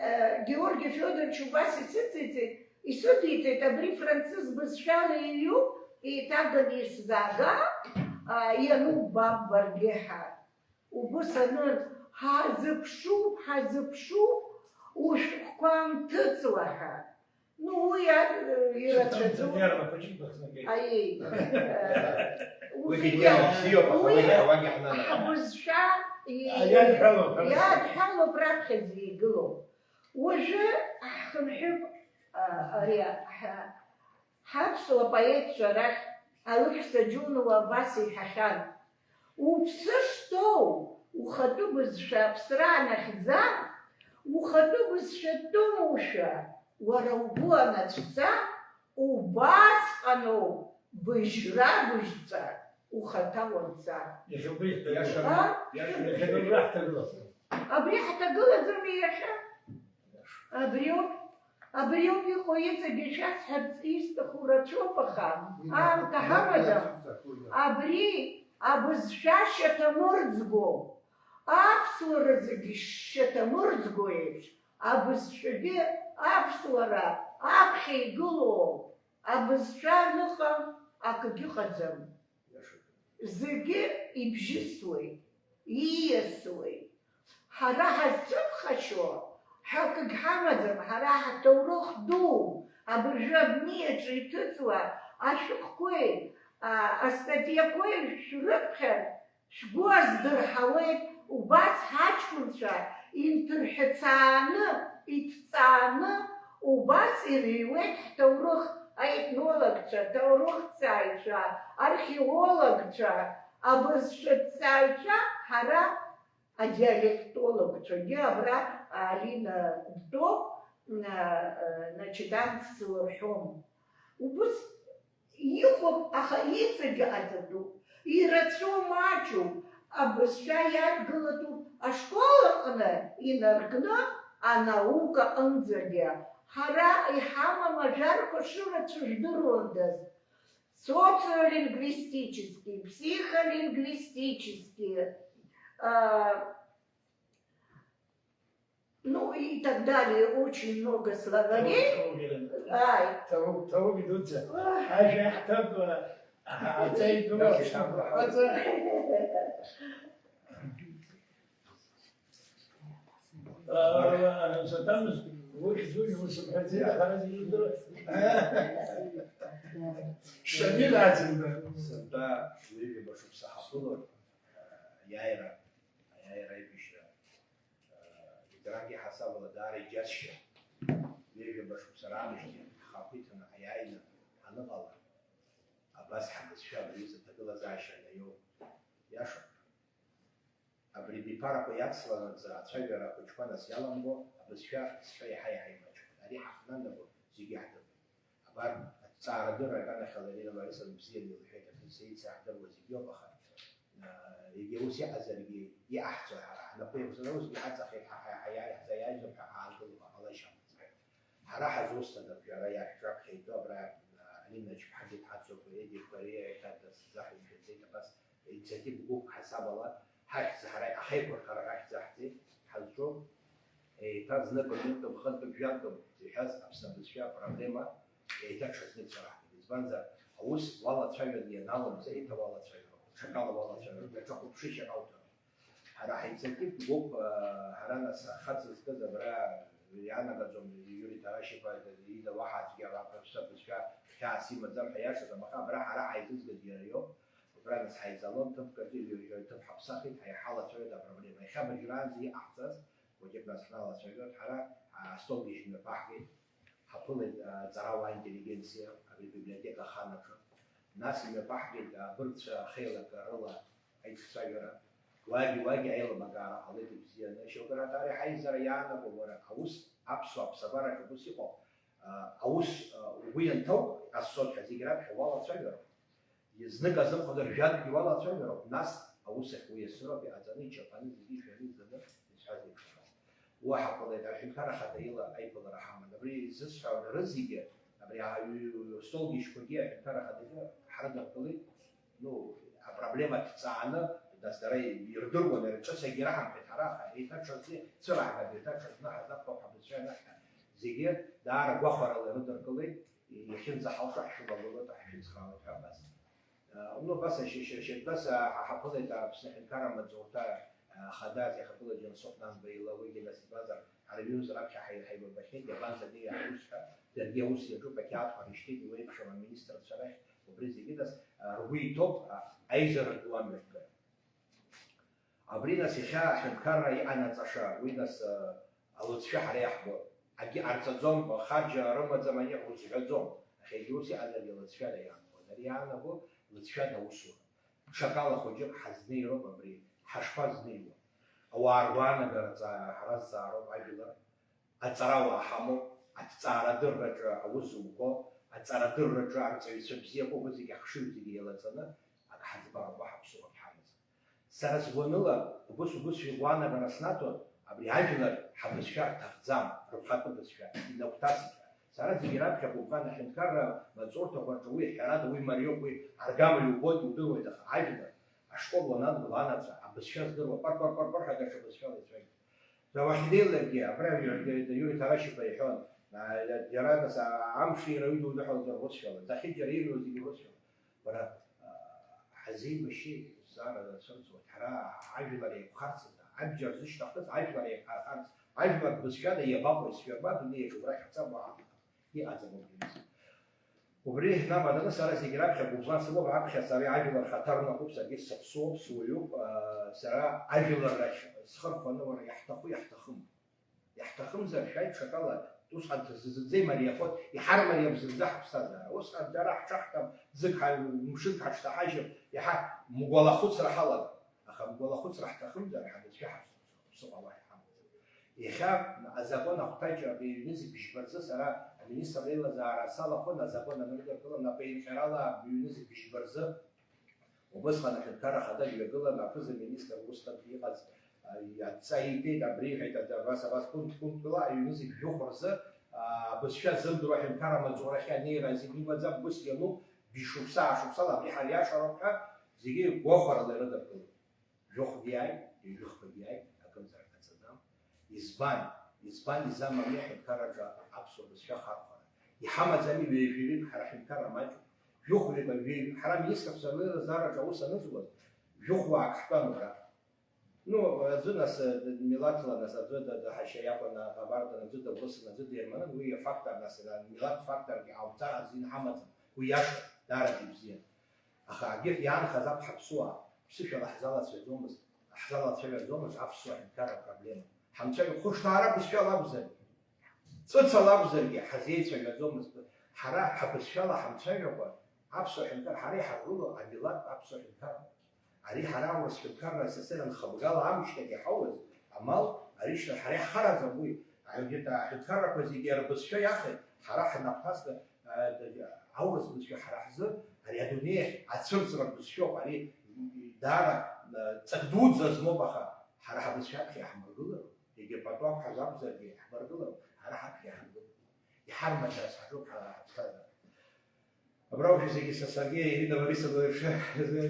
а, Георги Фёдорович убас исыциҵеит, исыдиҵеит, абри францыз бызшәала иҩуп, еиҭаганы исзаага, а, иануббап баргьы ҳәа. Убыс анын, ҳазыԥшуп, ҳазыԥшуп, ушәҟәқәа анҭыҵуа ҳәа. Ну, уи ар-, ирацәаӡоуп. Аиеи. Уигьы Уигьы иара бзиоуп, аха уи уигьы ауаагьы ҳнанагап. Ҳбызшәа и-, Иадҳәалоуп, ҳәа иадҳәалоуп раԥхьаӡа игылоу. Уажәы ҳхынҳәып, а, ари ҳа-, ҳаԥсуа поетцәа рахь Алықьса Џьонуа абас иҳәахьан: уԥсы шҭоу, Ухатәы бызшәа аԥсра анахьӡа, ухатәы бызшәа дтәымушәа, уара угәы анацәца, убасҟаноуп быжьра быжьҵәа ухаҭа уанца. Иахьа убри иаҳҭагылоуп. А? Иаша иахьа убри ҳҭагылоуп. Абри ҳҭагылаӡами иахьа? Абриоуп, абриоуп иҟоу иҵегьы шәасҳәарц исҭаху рацәоуп, аха аамҭа ҳамаӡам. Абри абызшәа шьаҭамырӡгоуп. Аԥсуара зегьы шьаҭамырӡго еиԥш, абызшәагьы аԥсуара аԥхьа игылоуп. Абызшәа аныҟам, акгьы ыҟаӡам. Зегьы ибжьысуеит, ииасуеит. Ҳара ҳазцәыԥхашьо ҳәа акгь ҳамаӡам, ҳара ҳҭоурых ду, абыржәы абни аҿы иҭыҵуа ашәҟәқәеи, а, астатиақәеи шәрыԥхьар, шәгәы аздырҳауеит, убас ҳаҷкәынцәа инҭырҳәцааны, иҭҵааны, убас ирыҩуеит ҳҭоурых, аетнологцәа, ҭоурыхҭҵааҩцәа, археологцәа, абызшәаҭҵааҩцәа, ҳара адиалектологцәагьы абра Алина дтәоуп, м, а, а, значит, амц злырҳәом. Убыс иҟоуп, аха иҵегьы аҵатәуп. Ирацәоу маҷуп, абызшәа иадгылатәуп ашкол аҟны инаркны анаука аҟынӡагьы. Ҳара иҳамам ажәарқәа шырацәоу жәдыруандаз. Социолингвистический, психолингвистический, а, ну и так далее, очень много словарей. Ҭоуби дуӡӡа. Ах. Ажәа иаҳҭап, аҵеи ду, аҵа. Саҭамыз, ухьӡ-ужәла сымҳәаӡеит, аха зегьы здыруеит. Шамил Аӡынба. Сынтәа ҩажәаба шықәса ҳаԥылоит, аиааира, аиааира аибашьра. Литератки ҳасабала даара иџьасшьа. Ҩажәаба шықәса раамышьҭахь ҳхы ақәиҭны ҳаиааины ҳаныҟала, абас ҳабызшәа абри аҩыза аҭагылазаашьа анаиоу. Иашоуп. Абри абиԥарақәа иацланаҵы ацәажәара ахәыҷқәа нас иаламго абызшәа, абызшәа иаҳа-иаҳа имаҷуп. Ари ҳахнанаго зегьы иаҳдыруеит. Абар, аҭҵаарадырра аганахьала Ирина Борисовна бзианы илҳәеит, абри сеицаҳдыруа зегьы иоуп, аха, а, егьа ус иҟазаргьы, иҟаҳҵо ҳара ҳнапы иаузароузгьы иҳаҵахеит, ҳа, ҳа, ҳа, иааи-, ҳзаиааизоуп ҳәа ҳаангыло ҟалашьа амаӡам. Ҳара ҳазусҭада, шәара иашәҿаԥхьа итәоу абра, а, Алина Ачԥҳагьы дҳацуп, Едиа Кәариа еиҭа даззаҳәа ишәаӡеит, абас инициативтә гәыԥк ҳасабала, ҳахьӡ ҳара ахеиқәырхара ахьӡ аҳҭеит, ҳазҿу, еиҭа зныкымкымкым, хынтәык, жәантәым иҳәаз Аԥсны абызшәа апроблема еиҭа ҽазнык цәыраҳгеит. Избанзар, аус уалацәажәаны ианалымҵ, еиҭа уалацәажәароуп, ҽакала уалацәажәароуп, даҽа хәаԥшышьак ауҭароуп. Ҳара ҳаинициативтә гәыԥ, ҳара нас ахаҵа зкыз абра иаанагаӡом, Иури Тарашь-иԥа ида уаҳа аӡәгьы абызшәа хьаас имаӡам ҳәа иашаӡам, аха абра ҳара ҳаизызгаз иара иоуп. Убра нас ҳаизалон, ҭыԥк аҿы ҩажәа ҭыԥ ҳаԥсахит, ҳа иҳалацәажәоит апроблема. Иахьа абыржәраанӡа иҟаҳҵаз, уажәык нас ҳналацәажәоит, ҳара, а, астолгьежь мҩаԥаҳгеит, ҳаԥылеит, а, аҵарауаа, аинтеллигенциа, абри абиблиотека аханаҿы. Нас имҩаԥаҳгеит, а, абыргцәа ахеилак рыла аиҿцәажәара. Уагьы-уагьы аилыбакаара ҟалеит ибзианы. Шьоукы раҭар иаҳа еизара иаанаго, уара, аус аԥсуа аԥсабараҿы ус иҟоуп. А, аус, а, угәы ианҭоу, иҟасҵоит ҳәа зегь раԥхьа уалацәажәароуп. Знык азымхозар жәантәгьы уалацәажәароуп, нас аус ахь уиасыроуп иҟаҵаны, ичаԥаны, зегьы ишәаны, изаны изҳәаз еиԥш. Уа ҳаԥылеит, аҳәынҭқар ахада ила аиԥылара ҳаман. Абри зысҳәауа рызегьы, абри аҩ-, столгьежьқәагьы аҳәынҭқар ахадагьы ҳрыдыркылеит. Ну, апроблема ҭҵааны, нас дара ирдыруан, иара ҿыц егьраҳамҳәеит ҳара, аха еиҭа ҽазны цәыраҳгап, еиҭа ҽазны ҳазақәԥап ҳабызшәа анахь ҳәа. Зегьы даара гәахәарала ирыдыркылеит, иахьынӡаҳалшо ҳшәылагылоит, ҳшәыцхраауеит ҳәа абас. Ну, абас ашьа-, шьа-, шьатәас, а, ҳа-, ҳаԥылеит Аԥсны аҳәынҭқарра амаҵурҭа, а, хада, аӡә ихагыла Џьансыхә Нанба ила, уигьы нас избанзар, ҳара ҩымз раԥхьа ҳаи-, ҳаибабахьеит, иабанӡанеи аус ҳәа, даргьы аус иаҿуп, ақьаадқәа рышьҭит, иуеиԥшым аминистрцәа рахь, убри зегьы нас, а, ргәы иҭоуп, а, аизара ду амҩаԥгара. Абри нас иахьа аҳәынҭқарра иҟанаҵаша, уи нас, а, алыҵшәа ҳара иаҳбо. Акгьы ҟарҵаӡом, хаџьа рымаӡам, ани узҳәаӡом. Аха егьа ус иҟазаргьы лыҵшәада иаанагон. Ари иаанаго лыҵшәада аусура. Ҽакала хәыҷык ҳазнеироуп абри, ҳашԥазнеиуа? Ауаа ргәаанагараҿы ҳара ҳзаароуп ажәлар, аҵарауаа ҳамоуп, аҭҵаарадырраҿы аус зуқәо, аҵарадырраҿы арҵаҩцәа бзиақәа, уи зегьы ахшыҩ зегьы еилаҵаны, ак ҳаӡбароуп, уаҳа ԥсуак ҳамаӡам. Сара сгәаныла, убыс-убыс игәаанагара снаҭон, абри ажәлар ҳабызшәа рҭахӡам, рыԥхатәы бызшәа, инагәҭасит ҳәа. Сара зегьы раԥхьа гәыбӷан аҳәынҭқарра маҵурҭақәа рҿы уи, ҳәарада, уи мариоуп, уи аргама иубоит, иудыруеит, аха ажәлар ашкол уанадгыла, анацәа абызшәа здыруа, пар-пар-пар-пар ҳәа даҽа бызшәала ицәажәоит. Уахьнеилакгьы, абра Иу-, Иу-, Иури Ҭарашьыба иҳәон, а, иара нас, а, амш иара уи дудыҳәалҵар урысшәала, Захьыџь иара ируазгьы урысшәала. Бара, а, ҳазеибашьи, зҵаарада цәырҵуеит, ҳара ажәлар еиқәхарц азы, абџьар зышьҭаҳхыз ажәлар еиқәҳархарц, ажәлар бызшәада иабаҟоу, исферма адунеиаҿ убра ҳцап уаҳа. Иҟаӡам убри. Убри намаданы сара зегь раԥхьа гәыбӷан сымоуп, аԥхьа сара ажәлар хаҭарнакуп, саргьы саԥсуоуп, суаҩуп, аа, сара ажәлар рахь схы рхәаны, уара, иаҳҭаху иаҳҭахым. Иаҳҭахымзар, шәааи ҽакала, усҟан зынӡа имариахоит, иҳармариам зынӡа ҳаԥсҭазаара. Усҟан дара ҳҽаҳҭам, ӡык ҳа-, мшынк ҳаҽҭаҳажьып, иаҳа мгәалахәыцра ҳалагап. Аха мгәалахәыцра ҳҭахымзар, ҳабызшәа ҳаԥсуп, ԥсыхәа уаҳа иҳамаӡам. Иахьа азакәан ахәҭаҷ ҩ-, ҩнызқь бжьба рзы сара аминистр реилазаара салахәын, азакәан анырдыркылан, напеинҟьарала ҩ-, ҩнызқь бжьба рзы убысҟан аҳәынҭқарра ахада дҩагылан, аԥыза-министр усҟан иҟаз, а, адҵа ииҭеит, абри иҳәеит, абас, абас, пункт-пунктла, ҩ-, ҩнызқь жәохә рзы, а, абызшәа ззымдыруа аҳәынҭқарра амаҵурахьы анеира азин имаӡам, ус иануп, бжьшықәса, аашықәсала абри ҳариашароуп ҳәа зегьы гәахәарала ирыдыркылеит. Жәохәгьы иааит, ҩажәихԥагьы иааит, акымзар ҟаҵаӡам. Избан? Избан изамами аҳәынҭқарраҿы аԥсуа бызшәа ахархәара? Иҳамаӡами ҩажәаҩык ҳара ҳҳәынҭқарра маҷуп? Жәохәҩык, ҩажәаҩык, ҳара аминистрцәа реилазаараҿы аус анызуаз, жәохәуаак ҳтәан уара. Ну, аӡәы нас, э, милаҭла нас, аӡәы да-, даҳашьа иакәын, аҟабардан, аӡәы даурысын, аӡәы дерманын, уи афактор нас, э, милаҭ факторгьы ҟауҵар азин ҳамаӡам, уи иашан, даараӡа ибзиан. Аха агьырҭ иаанхаз аԥҳа ԥсуаа, ԥсышәала ҳзалацәажәаӡомызт, ҳзалацәажәаӡомызт аԥсуа ҳәынҭқарра апроблема. Ҳамцәажәо хәышҭаара бызшәала акәзаргьы, ҵәыцала акәзаргьы ҳазеицәажәаӡомызт. Ҳара ҳабызшәала ҳамцәажәакәа, аԥсуа ҳәынҭқар, ҳара иҳаргыло амилаҭтә аԥсуа ҳәынҭқарра. Ари ҳара аурыс ҳәынҭқарра СССР анхыбгала аамышьҭахь иҳауаз амал, ари шьҭа ҳара иаҳхараӡам уи. Егьырҭ аҳәынҭқаррақәа зегьы рбызшәа иахеит, ҳара ҳанахәҭаҵәҟьа, а, аурыс бызшәа ҳара ҳзы ари адунеи ахь ацәырҵра бызшәоуп, ари даара, а, ҵак дуӡӡа змоуп, аха ҳара ҳабызшәа аԥхьа иаҳмыргылароуп, егьа пату ақәҳаз акәзаргьы иаҳмыргылароуп, ҳара ҳаԥхьа иаҳмыргылароуп. Иҳармаҷра ҳаҿуп ҳара ҳаԥсҭазаара. Абра уажәы зегьы са саргьы, Ирина Борисовна леиԥш,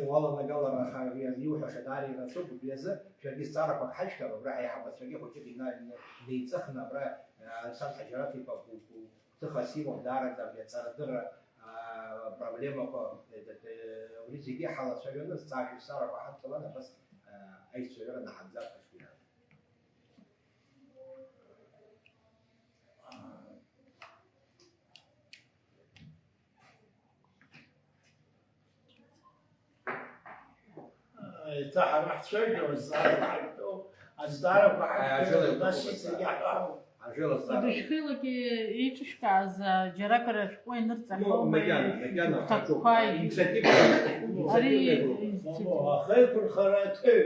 уаланагалар, аха ари иуҳәаша даара ирацәоуп, убри азы шәаргьы зҵаарақәак ҳашәҭап, абра ҳаиҳабацәагьы хәыҷык ина-, ина-, неиҵыхны, абра, а, Александр Ҳаџьараҭ-иԥа гәы-, гәы-, гәҭыхас имоуп, даараӡа абри аҵарадырра, а, проблемақәа, э, д-, д-, уи зегьы ҳалацәажәаны, зҵаарақәа ҳадҵалан, абас, а, аицәажәара наҳагӡап ҳәа сгәы иаанагоит. Еиҭа ҳара ҳцәажәо, азҵаара ҳаиҭо, азҵаарақәа ҳаиҭо, Ажәала нас иҭахуп иҵегь азҵаара. Иаҳҳәап. Ажәала азҵаара. Идышәхылак еиҿышәкааз, џьаракыр ашәҟәы ианырҵахьоу, Ну, макьана, макьана, игәҭакқәа, ҳаҿуп. Инициатива. Ари Инициативная группа. Инициатива. Ахеиқәырхара аҭыҩ.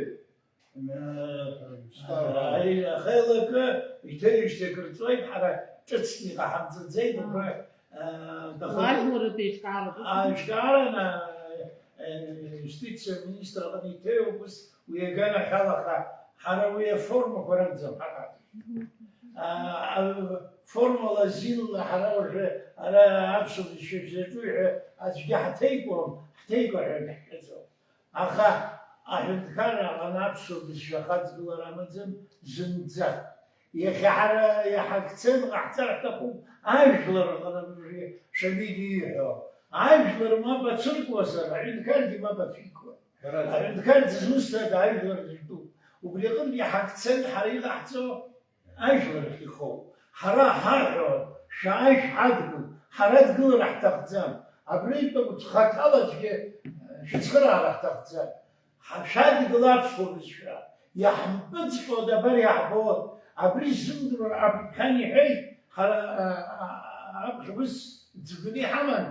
Ари ахеилакы иҭыижьҭеи акыр ҵуеит, ҳара ҿыцны иҟаҳамҵаӡеит, убра, аа, дахатәоуп. Ажәларатәи еиҿкаароуп. Аиҿкаараны, э, юстициа министр аҟны иҭыҩуп ус, уи агара шәалаха, ҳара уи аформақәа ракәӡам ҳаҟаҵо. Аа, аформала азинла ҳара уажәы ара аԥсуа бызшәа шәзаҿу ҳәа аӡәгьы ҳаҭеикуам, ҳҭеикуа ҳәагьы ҳҳәаӡом. Аха аҳәынҭқарра аҟны аԥсуа бызшәа ахаҵгылара амаӡам зынӡа. Иахьа ҳара иаҳа акцент ҟаҳҵар ҳҭахуп ажәлар рҟны, Шамиль ииҳәо. Ажәлар мап ацәыркуазар, аҳәынҭқаргьы мап ацәикуеит. Ҳәарада. Аҳәынҭқар дызусҭада, ажәлар дыртәуп. Убри аҟынтә иаҳа акцент ҳара иҟаҳҵо ажәлар рахь ихоуп. Ҳара ҳаҳәо, шәааи шәҳадгыл, ҳара адгылара ҳҭахӡам. Абри итәоуп хаҭала аӡәгьы, шәыцхыраара ҳҭахӡам. Ҳа-, шәадгыл аԥсуа бызшәа, иаҳмпыҵҟьоит, абар иаҳбоит. Абри ззымдыруа Абиԥхан иҳәеит, ҳара, а, а, аԥхьа ус ӡбаны иҳаман,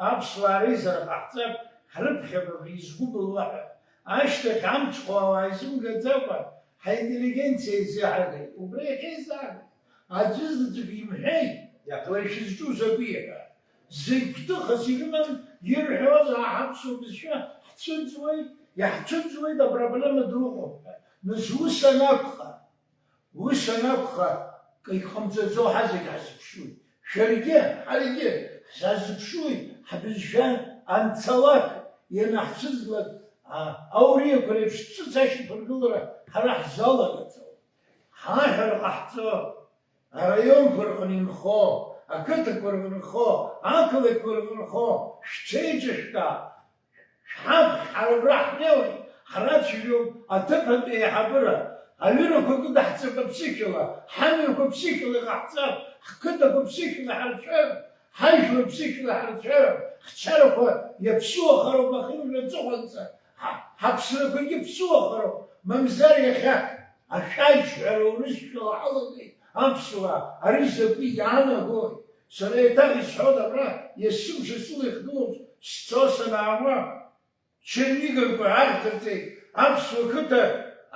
аԥсуаа реизара ҟаҳҵап, ҳрыԥхьап абри изгәыбылуа ҳәа. Ашьҭахь амцхә ауаа изымгаӡакәа, ҳаинтеллигенциа еизыҳагеит, убра иахьеизаагеит. Аӡәы заҵәык имҳәеи, иаҳ-, уара шәызҿу закәи ҳәа. Зегь гәҭыхас ирыман, ирҳәоз ҳаԥсуа бызшәа ҳцәыӡуеит, иаҳцәыӡуеит, апроблема ду ыҟоуп ҳәа. Нас ус анакәха, ус анакәха, егьҟамҵаӡо ҳазегь ҳазыԥшуеит. Шәаргьы, ҳаргьы ҳзазыԥшуеит, ҳбызшәа анцалак, ианаҳцәыӡлак, а, ауриақәа реиԥш ҿыц ашьақәыргылара ҳара ҳзалагаӡом. Ҳаҳәара ҟаҳҵо, араионқәа рҟны инхо, ақыҭақәа рҟны инхо, ақалақьқәа рҟны инхо, шәҽеиҿышәкаа, шәҳаԥхьа ҳара абра ҳнеиуеит, ҳрацәажәоит аҭыԥантәи аиҳабыра, аҩырақәа кыдаҳҵап аԥсышәала, ҳамҩақәа ԥсышәала иҟаҳҵап, ҳқыҭақәа ԥсышәала ҳарцәоуп, ҳажәлар ԥсышәала ҳарцәоуп, ҳчарақәа иаԥсуахароуп ахымҩа аҵыхәанӡа, ҳа-, ҳаԥсрақәагьы ԥсуахароуп, мамзар иахьа ашәаџьҳәара урысшәала ҳалагеит аԥсуаа, ари закәи иаанагои? Сара еиҭах исҳәоит, абра есымша сыла ихгылоуп, сцо санаауа, Черниговқәа ахьӡырҵеит, аԥсуа қыҭа,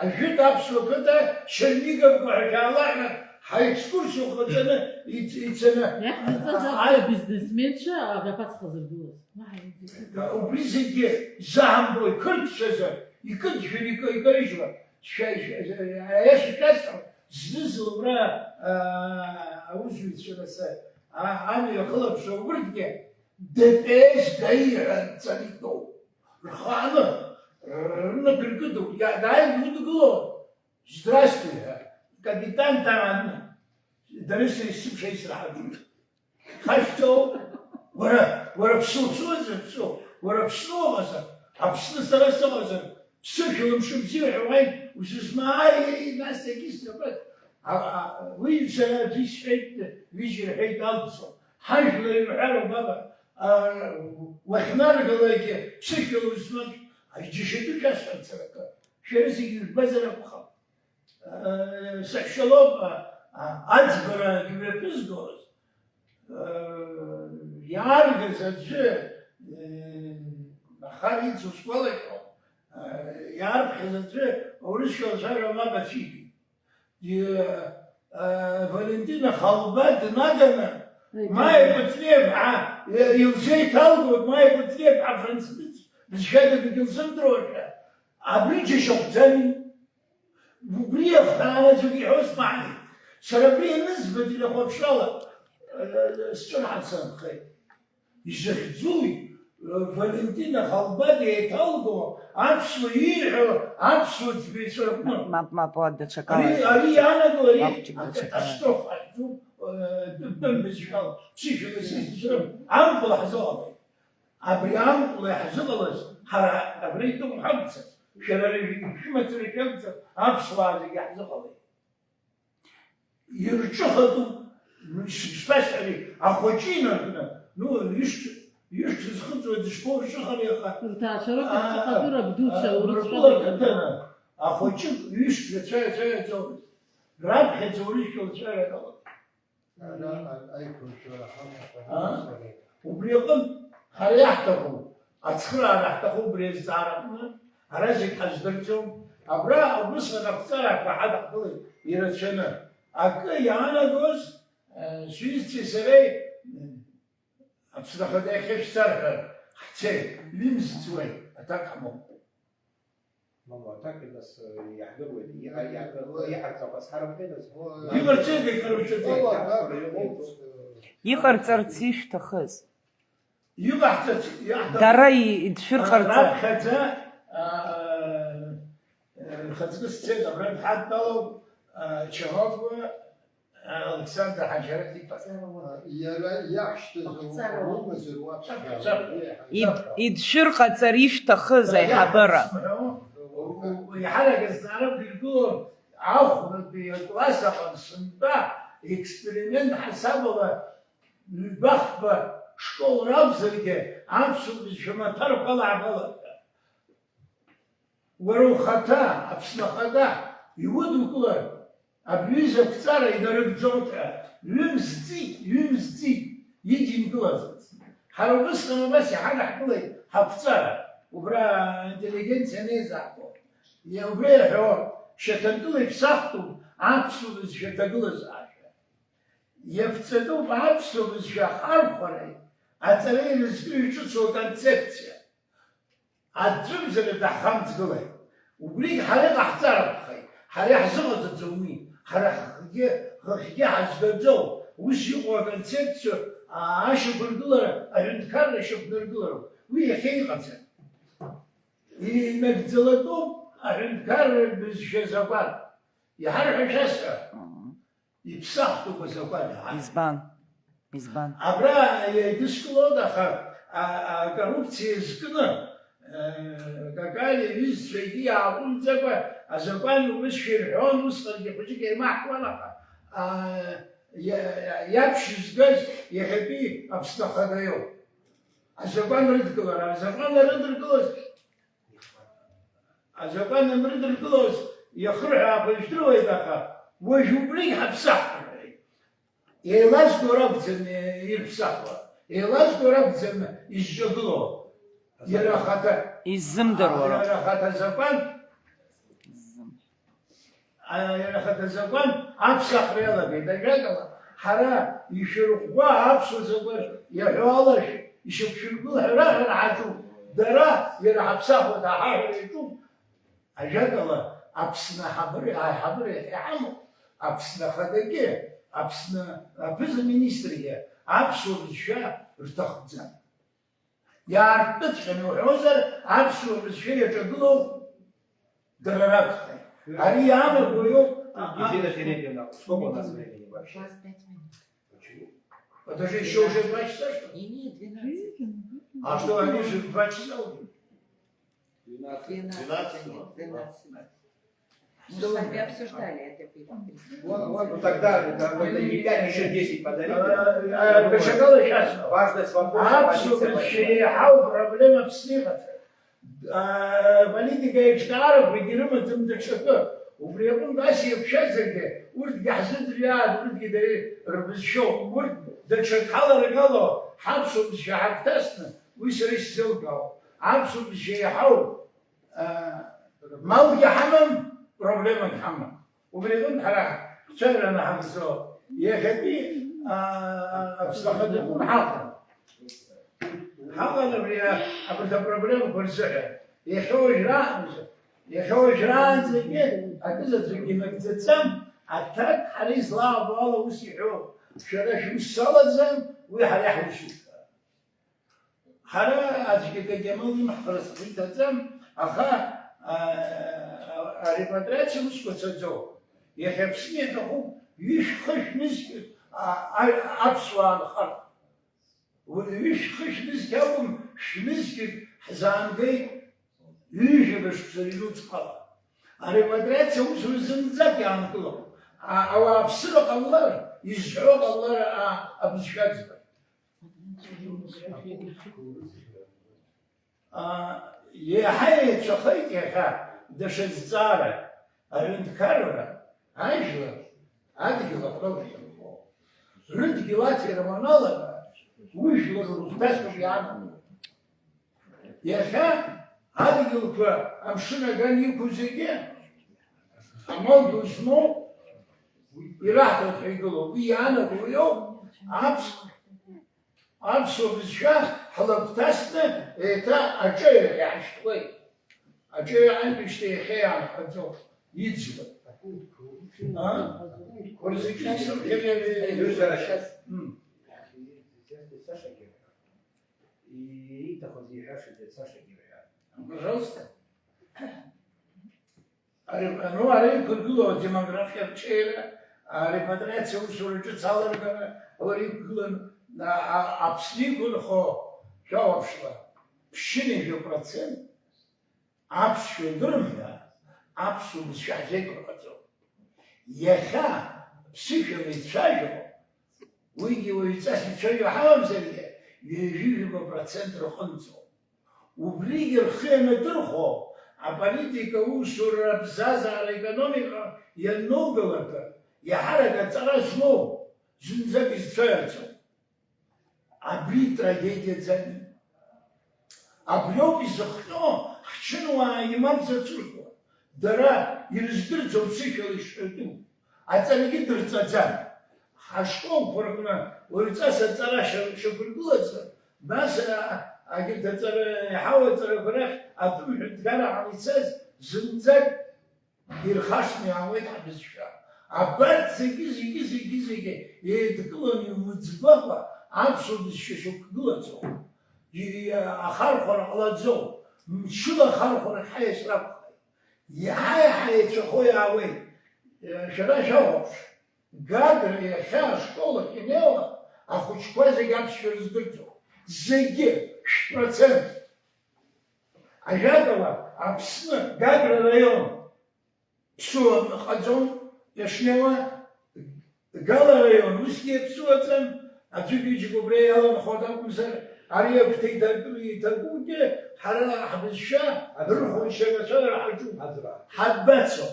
ажәытә аԥсуа қыҭа Черниговқәа ҳәа шәаала ҳәа ҳаекскурсиа ҟаҵаны иц-, ицаны. Иахьӡырҵаз Ай- аԥсуа бизнесменцәа абри аԥацха зыргылаз. Уаҳа иӡбеит. Убри зегьы заҳамбои, қырҭцәазар, икыдшәар икы-, икарыжьуа. Шәа-, шәа-, аиаша шәасҳәап, зны-зынла ура, аа, аусзуҩцәа раса, а-, амҩа ахылаԥшра урҭгьы Д П С гаи ҳәа анҵаны итәоуп. Рхы ааны, рнапы иркыдуп, иа-, дааины удгыло, здрасте ҳәа, капитан Таранна, дара сеи-, сыԥшеи сраҳагәын. Хашҭоу, уара, уара Аԥсны уԥсуазар, Аԥсны, уара Аԥсны уҟазар, Аԥсны сара сыҟазар, сышәала мшыбзиа ҳәа уааин, узызмааи, нас егьыс абас. А, а, уи сара аӡәы исҳәеит, ҩыџьа ирҳәеит алҵуа. Ҳажәлар ирҳәароуп, баба, а, уахьнаргалакгьы ԥсышәала узмаз, џьашьатәы шәасҳәарц акы. Шәара зегьы жәбазар акәхап. Э, саҳәшьалоуп, а, а, аӡбарагьы мҩаԥызгоз, э, иааргаз аӡәы, э, ахара ицу сгәалашәом, э, иаарԥхьаз аӡәы аурысшәа лҳәара мап ацәикит. Э, э, Валентина Халба днаганы, Аиҭагьы. Маиа Патриев ҳәа, э, илзеиҭалгоит, Маиа Патриев ҳәа афранцыз бызшәадагьы лзымдыруашәа, абри џьашьахәӡами? Убри ахааназгьы иҳәо смаҳаит. Сара абри ианызба, телехәаԥшрала, э, сҿы рҳасанхеит. Изахьӡуи, э, Валентина Халбада еиҭалго аԥсуа ииҳәо аԥсуа ӡбаҩцәа рҟны? Мап, мап, уа даҽакала. Ари, ари иаанаго ари. Мап, даҽакала. Акатастрофа ахьӡуп, э, тәым бызшәала, ԥсышәала сызшәа амгәа ҳзыҟалеит. Абри амҟәла иаҳзыҟалаз, ҳара абра итәоу ҳакәӡам, шәара шәымацара шәакәӡам, аԥсуаа зегьы иаҳзыҟалеит. Ирҿыхатәуп, ишԥасҳәари, ахәыҷы инаркны, ну, ишк-, ишк зхыҵуа дышԥоурҿыхари аха, Рҭаацәароуп, а, ирҿыхатәу рабдуцәа, а, урыцәа Мрагәыла рыҟаӡам. Ақыҭаны ахәыҷы ишк рацәа иацәаҩаӡомызт, раԥхьаӡа урышьҭалцәа ианалагеит. Ара аиқәыршәара ҳамоуп, А? Убри аҟынтә ҳара иаҳҭаху ацхыраара ҳҭахуп убри азҵаара аҟны, ара зегь ҳаздырӡом. Абра убысҟан ақәҵарақәа ҳадаҳкылеит ирацәаны. Акы иаанагоз, э, сҩызцәеи сареи, э, Аԥсны Ахада иахьа шәцар ҳәа ҳцеит, ҩымз ҵуеит, аҭак ҳамоуп. Мама, аҭак нас, э, иаҳдыруеит, иҟа-, иаҳ-, иҟарҵақәаз ҳарымҳәеи нас? Иҟарҵеит, иҟарҵеит. Иҟарҵарц ишәҭахыз. Иҟаҳҵарц иаҳҭаху. Дара и-, дшәырҟарҵар. Раԥхьаӡа, а, а, рхаҵкы сцеит, абра дҳадтәалоуп, а, Чаҳогәа, Алықьсандр Ҳаџьараҭ иԥа. Иара иаҳшьҭыз Ақәҵара умазар уаԥхьа. Ақәҵара. Ид-, идшәырҟаҵар ишәҭахыз аиҳабыра. Иаҳҳәо, иаҳарак азҵаарақәа иргылон ахәбатәи акласс аҟны сынтәа, експеримент ҳасабала ҩба-хԥа школ ракәзаргьы, аԥсуа бызшәа маҭәарқәа лааҳгалап ҳәа. Уара ухаҭа, Аԥсны Ахада, иудукылар, абри аҩыза ақәҵара инарыгӡоит ҳәа, ҩымз ҵит, ҩымз ҵит, идимкылаӡац. Ҳара убысҟан абас иҳадаҳкылеит ҳақәҵара, убра аинтеллигенциа анеизаҳго. Иа-, убра иаҳәо, Шьаҭанкыла иԥсахтәуп аԥсуа бызшәа аҭагылазаашьа. Иаԥҵатәуп аԥсуа бызшәа ахархәареи аҵареи рызкыҩ ҿыцу аконцепциа. Аӡәымзар даҳхамҵгылеит. Убригь ҳара иҟаҳҵар акәхеит. Ҳара иаҳзыҟаҵаӡом уи. Ҳара ҳхгьы, ҳхахьгьы ҳазгаӡом. Ус иҟоу аконцепциа, аа, ашьақәыргылара аҳәынҭқарра ишьақәнаргылароуп. Уи иахьа иҟаӡам. Инагӡалатәуп аҳәынҭқарра бызшәа азакәан. Иҳарҳәо шәасҳәа, иԥсахтәуп азакәан. Избан? Избан? Абра еидыскылоит, аха, а, а, акоррупциа зкны, э, Какалиа иҩызцәа егьи иааҟәымҵӡакәа азакәан убызшәа ирҳәон, усҟангьы хәыҷык еимаҳкуан, аха, а, иа-, иа-, иаԥшьызгаз иахьатәи Аԥсны Ахада иоуп. Азакәан рыдкылара, азакәан анрыдыркылоз, азакәан анрыдыркылоз, иахырҳәаақәа ижәдыруеит, аха уажә убригь ҳаԥсахп рҳәеит. Еилазго ракәӡам ирԥсахуа, еилазго ракәӡам изҿагыло. Иара ахаҭа, иззымдыруа роуп. Иара ахаҭа азакәан, иззым- а, иара ахаҭа азакәан аԥсахра иалагеит. Ажәакала, ҳара ишәырӷәӷәа аԥсуа закәан иаҳәо ала ишәықәшәыргыл ҳәа раҳәара ҳаҿуп. Дара иара ҳаԥсахуеит ҳәа ҳаҳәара иаҿуп. Ажәакала, Аԥсны аҳабыра, аиҳабыра иахьа иҳамоу, Аԥсны Ахадагьы, Аԥсны аԥыза-министргьы аԥсуа бызшәа рҭахӡам. Иаартәыҵәҟьаны уҳәозар, аԥсуа бызшәа иаҿагылоу дара ракәхеит. Ари иаанаго иоуп. Егизина Терентьевна, сколько у нас времени вообще? У вас пять минут. Почему? Это же ещё уже два часа, что ли? Не, не, двенадцать. А что, они же в два часа уже? Двенадцать. Двенадцать, двенадцать. Мы с вами обсуждали это перед. Вот, вот, ну тогда, да, в этой не пять, ещё десять подарили. Э, э, Гашагала, щас. Важность вопроса. Аԥсуа бызшәа еиҳау проблема Аԥсны иҟаӡам. Аполитика еиҿкаарақәагьы рымаӡам даҽакы. Убри аҟынтә ас еиқәшәазаргьы, урҭгьы ҳзыӡырҩаат, урҭгьы дара рбызшәоуп. Урҭ даҽак ҳаларгало, ҳаԥсуа бызшәа ҳагәҭасны, уи сара исзеилкаауам. Аԥсуа бызшәа еиҳау, а, малгьы ҳамам, проблемагь ҳамам. Убри аҟынтә ҳара ҳцәажәараны ҳанцо, иахьатәи, аа, Аԥсны Ахада иҟны ҳаҟан. Ҳаҟан абри, а, абарҭ апроблемақәа рзыҳәан. Иахьа уажәраанӡа, иахьа уажәраанӡагьы акызаҵәык инагӡаӡам, аҭак ҳара излаабо ала ус иҳәоуп, шәара шәус салаӡам, уи ҳара иаҳусуп ҳәа. Ҳара аӡәгьы дагьамоуӡом, ҳхы рзы ҳхы иҭаӡам, аха, а, а, арепатриациа усқәа цаӡоуп. Иахьа Аԥсны иаҭахуп ҩышә-хышә нызқь, а, а, аԥсуаа нхар. Уи ҩышә-хышә нызқь акәым, шә-нызқьык ҳзаангеит, ҩажәа шықәса рыҩнуҵҟала. Арепатриациа усура зынӡак иаанкылом. А, ауааԥсыра ҟамлар, изҳәо ҟамлар, а, абызшәа аӡбахә. А, еиҳа еицәахеит иахьа даҽа зҵаарак, аҳәынҭқарра, ажәлар, адгьыл ахәҭала ирынхо. Рыдгьыл аҭира уаналага, ужәлар рыхәҭаҵәҟьа иаанагоит. Иахьа адгьылқәа амшын аган иқәу зегьы амал ду змоу ираҳҭоит ҳәа игылоуп. Уи иаанаго уиоуп, аԥс-, аԥсуа бызшәа ҳлагәҭасны еиҭа аҿаҩахь иаҳшьҭуеит. Аҿаҩа аантәижьҭеи иахьа иаанхаӡом, иӡуеит. А? Уара зегьы исырхиеит. М. Ииҭахыз иҳәашагьы Сашагьы иҳәа. Пожалуйста. Ари, ну, ара иқәыргылоу адемографиа арҽеира, арепатриациа усура ҿыц алыргара, уара иқәгылан, а, а, Аԥсны иқәынхо, шәаҳәаԥшла, ԥшьынҩажәа процент аԥсшәа идырам ҳәа, аԥсуа бызшәа ҳзеиқәырхаӡом. Иахьа ԥсышәала ицәажәо, уигьы уаҩҵас ицәажәо ҳамамзаргьы, ҩажәижәаба процент рҟынӡоуп. Убригьы рхы ианадырхәо, аполитика, аусура, абзазара, аекономика ианнаугалак, иаҳарак аҵара змоу, зынӡак изцәаҩаӡом. Абри трагедиаӡами? Абриоуп изыхҟьо ҳчынуаа имарӡацәыркуа. Дара Ирыздырӡом ԥсышәала ишҳәатәу. Аҵарагьы дырҵаӡам. Ҳашколқәа рҟны уаҩҵас аҵара шьа-, шьақәыргылаӡом, нас, а, агьырҭ аҵара, иаҳау аҵарақәа рахь атәым ҳәынҭқарра ҳаицаз зынӡак ирхашҭны иаауеит ҳбызшәа. Абарҭ зегьы, зегьы, зегьы, зегьы еидкыланы иуӡбакәа аԥсуа бызшәа шьақәгылаӡом. И-, ахархәара ҟалаӡом. Мчыла ахархәарахь ҳаиасыр акәхеит. Иаҳа-иаҳа еицәахо иаауеит. Шәара шәахәаԥш, Гагра иахьа ашкол ахь инеиуа ахәыҷқәа зегь аԥсшәа рыздырӡом. Зегьы, шә-процент. Ажәакала, Аԥсны, Гагра раион, ԥсуа ыҟаӡом, иашнеиуа, Гала раион, усгьы иаԥсуаӡам, аӡәык-ҩыџьак убра иаланхоит акәымзар, ари агәҭа иҭакугьы, ҳара ҳбызшәа рыхәаншьа рацәа ҳаҿуп. Ҳадбацо.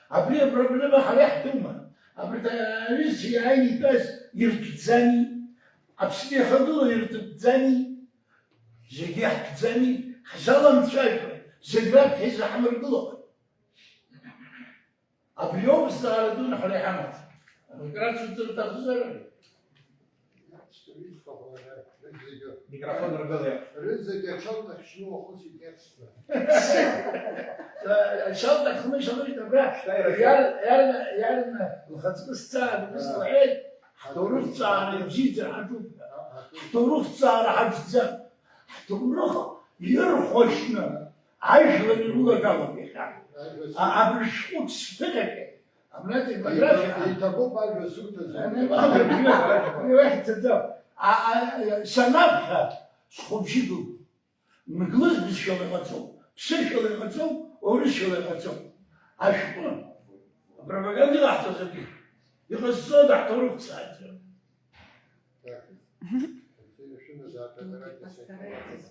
Абри апроблема ҳара иаҳтәума? Абарҭ аҩызцәа иааины итәаз иртәӡами? Аԥсны иахагылоу иртәӡами? Зегьы иаҳтәӡами? Ҳзаламцәажәои? Зегь раԥхьа изаҳмыргылои? Абриоуп зҵаара дуны ҳара иҳамаз. Акрацәа дырҭахызар? Микрофон ргылеит. Рызегьы ачалт ахьшьны уахысит иацсҵа. Ачалт ахьхымышьалоит абра. Иар-, иарна, иарна лхаҵкы сцаара дукыс лҳәеит. Ҳҭоурыхҭҵаара ибзиаӡар ҳаҿуп. Ҳҭоурыхҭҵаара ҳаҿӡам. Ҳҭоурых ирхәашьны ажәлар ирылагалоуп иахьа. А-, абри шәҟәык сԥыхьашәа. Абра типографиа. Еиҭа-, еиҭабуп ажәа суҭаз. Ани, мама, уи уахь ицаӡам. А, а, санаԥхьа, схәыҷы ду. Нглыз бызшәала иҟаҵоуп, ԥсышәала иҟаҵоуп, урысшәала иҟаҵоуп. Ашәҟәы. Апропаганда иҟаҳҵозаргьы. Иҟазҵода ҳҭоурых ҵааӡа? Так. Алексей Ефимович, да, Только постарайтесь.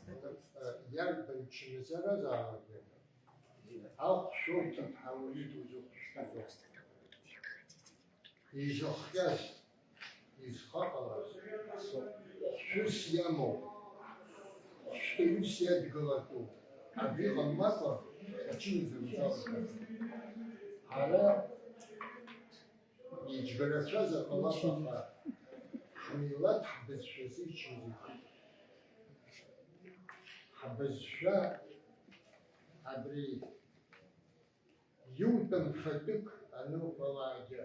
Э, иарбан чмазаразаалакгьы ахә шәоуҭап ҳәа уаҩы дузыхәшәтәӡом. Изыхҟьаз, изхаҟалаз, хәшәыс иамоу, хәшәтәаҩыс иадгылатәу, абри ҟамлакәа ачымазара залгом. Ҳара Иџьбарацәазар ҟалап, аха ҳмилаҭ ҳбызшәазы ичмазаҩхеит. Ҳбызшәа абри иутәым фатәык аныҟәалаагьы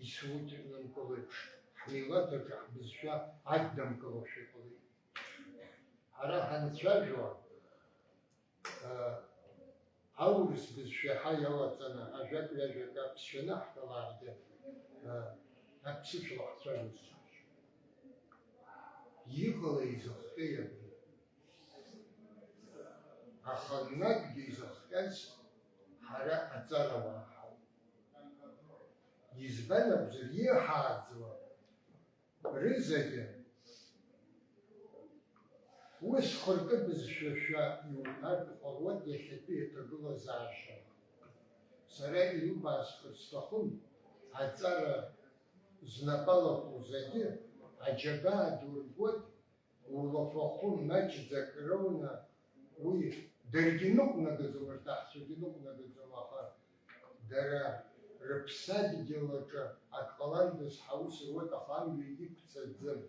исуҭнамкыло еиԥш, ҳмилаҭ аҿы ҳбызшәа аднамкылошәа иҟалеит. Ҳара ҳанцәажәо, Аурыс бызшәа иаҳа иалаҵаны, ажәак-ҩажәак аԥсшәа анаҳҳәалакгьы, аԥсышәала ҳцәажәоит. Иҟалеи изыхҟьеи абри? Аха накгьы изыхҟьаз ҳара аҵарауаа ҳауп. Избан акәзар, иҳааӡауа рызегьы. Ус хыркы бызшәа шәа иуҳәартә ҟалоит иахьатәи аҭагылазаашьа. Сара илбаасхар сҭахын, аҵара знапалақәоу зегьы аџьабаа ду ргоит, улафахәы маҷӡак роуны, уи даргьы ныҟәнагаӡом, рҭаацәагьы ныҟәнагаӡом, аха дара рыԥсадгьыл аҿы ак ҟаландаз ҳаус руеит, аха амҩа иқәцаӡам.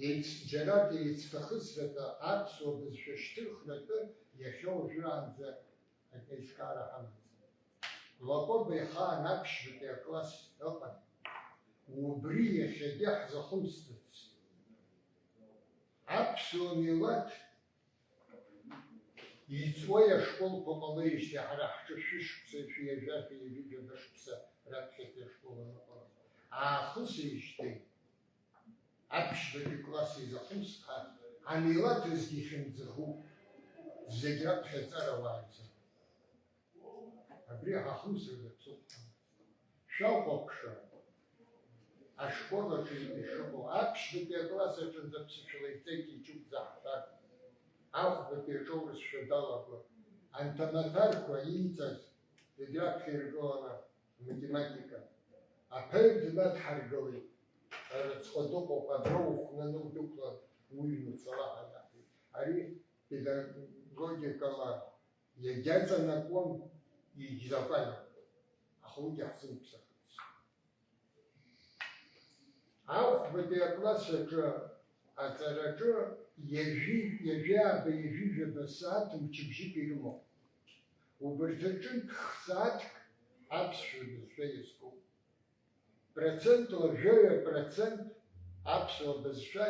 Еиц-, џьарак еицҭахысратәы аԥсуа бызшәа шьҭырхратәы иахьа уажәраанӡа аиҿкаара ҳамаӡам. Лакоба ихаан аԥшьбатәи акласс ыҟан. Убри иахьагьы ҳзахымсӡац. Аԥсуа милаҭ иҵуеи ашколқәа ҟалеижьҭеи ҳара ҳҿы шәышықәса, шәи жәа, шәи ҩажәа шықәса раԥхьатәи ашкол аныҟала, аахысижьҭеи аԥшьбатәи класс изахымсҭа, амилаҭ азгьы ихьымӡӷуп, зегь раԥхьаӡара уааӡам. Абри ҳахымсыр даԥсуп. Шәахәаԥшра, ашкол аҿы ишыҟоу, аԥшьбатәи акласс аҿынӡа ԥсышәала иҵегь иҿуп заҳҳәар, ахәбатәи аҿы аурысшәа далагоит. Анҭ амаҭәарқәа ииҵаз зегь раԥхьа иргыланы аматематика. Аԥаҩ днадҳаргылеит, рыцҟа дыҟоуп, абра ухәнаны удәықәлан, уҩны уцала ҳәа наҳәеит. Ари педагогикала Иагьаҵанакуам, Егьзакәан, аха уигьы ҳзымԥсахырц. Ахәбатәи акласс аҿы аҵараҿы ҩажәи, ҩажәи ааба, ҩажәи жәаба сааҭ мчыбжьык ирымоуп. Убарҭ рҿынтә х-сааҭк аԥсшәа бызшәа иазкуп. Процентла жәаҩа процент аԥсуа бызшәа,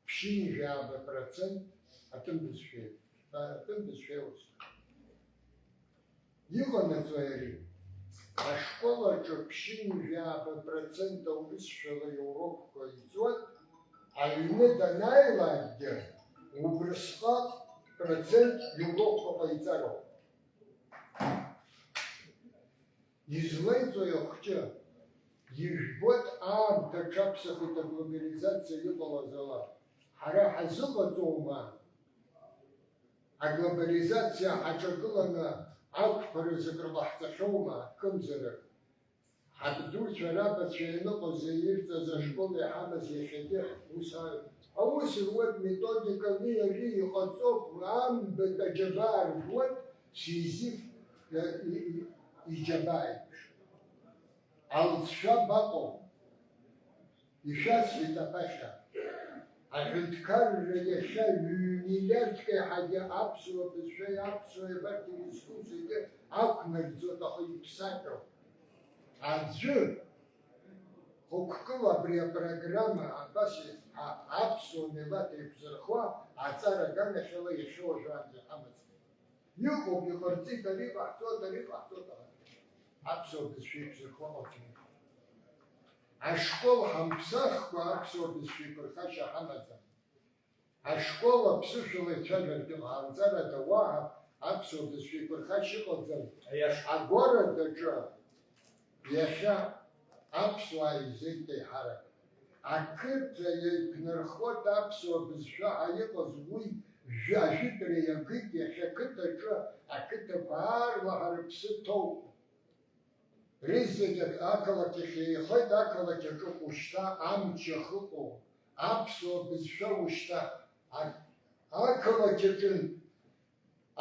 ԥшьынҩажәи ааба процент атәым бызшәеи, атәым бызшәеи ус. Иҟанаҵои ари? Ашкол аҿы ԥшьынҩажәи ааба процент аурысшәала иурокқәа иҵуан, аҩны данааилакгьы убрысҟак процент иурокқәа ҟаиҵароуп. Излеиҵои ахәҷы? Ижәбоит аамҭа аҽаԥсахит аглобализациа иҟалаз ала. Ҳара ҳазыҟаҵоума? Аглобализациа ҳаҿагыланы ақәԥара зегь рҟаҳҵахьоума? Акымзарак. Ҳабдуцәа рабацәа ианыҟаз, ирҵаз ашкол иҳамаз иахьагьы ус ааҩ-, аус руеит, методиками ари иҟаҵоуп, амбатә аџьабаа ржәуеит, Сизиф, э, и-, и-, иџьабаа еиԥш. Алҵшәа баҟоу? Ишәасҳәеит аԥахьа. Аҳәынҭқарра иахьа ҩ-миллиардк еиҳагьы аԥсуа бызшәеи аԥсуа, абарҭ ирызку зегьы ақәнарӡуеит, аха иԥсаҭоуп. Аӡәы хықәкыла абри апрограмма абас еиԥш аԥсуа милаҭ еиқәзырхо аҵара аганахьала иахьа уажәраанӡа иҳамаӡам. Иҟоуп, иҟарҵеит, ари ҟаҳҵоит, ари ҟаҳҵоит, аха аԥсуа бызшәа еиқәзырхо ҟалҵом. Ашкол ҳамԥсахкәа аԥсуа бызшәа еиқәырхашьа ҳамаӡам. Ашкол аԥсышәала ицәажәартә иҟаҳамҵарада уаҳа аԥсуа бызшәа еиқәырхашьа ыҟаӡам. Аиаша. Агәарадаҿы иахьа аԥсуаа еизеит еиҳарак. Ақыҭа еиқәнархоит аԥсуа бызшәа ҳәа иҟаз уи жәа-, ажәытәра иагеит, иахьа ақыҭаҿы ақыҭақәа аарла ҳара рыԥсы ҭоуп. Рызегьы ақалақь ахь еихеит, ақалақь аҿы ушьҭа амч ахыҟоу, аԥсуа бызшәа ушьҭа а-, ақалақь аҿынтә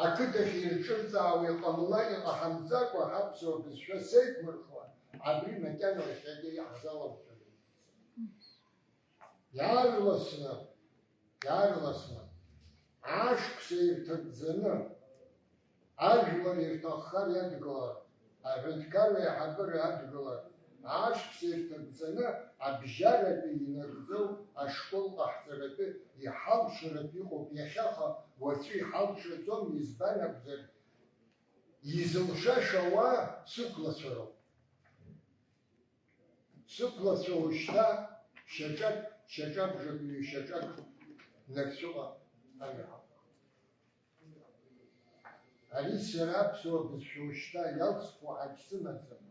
ақыҭахь ирҿырҵаауа иҟамла, иҟаҳамҵакәа аԥсуа бызшәа сеиқәмырхуа, абри макьана иахьагьы иаҳзалымшәаӡеит. Иаарласны, иаарласны ашықәса ирҭагӡаны, ажәлар ирҭаххар иадгылар, аҳәынҭқарра аиҳабыра адгылар, ашықәса ирҭагӡаны абжьаратәи инагӡоу ашкол ҟаҳҵаратәы иҳалшаратә иҟоуп иахьаха, уаҵәы иҳалшаӡом, избан акәзар, изылшаша ауаа сықәлацәа роуп. Сықәлацәа уажәшьҭа шьаҿак, шьаҿабжак, ҩышьаҿак нарцәыҟа амҩа ҳақәхеит. Ари сара аԥсуа бызшәа ушьҭа иалсхуа ҳәагь сымаӡам.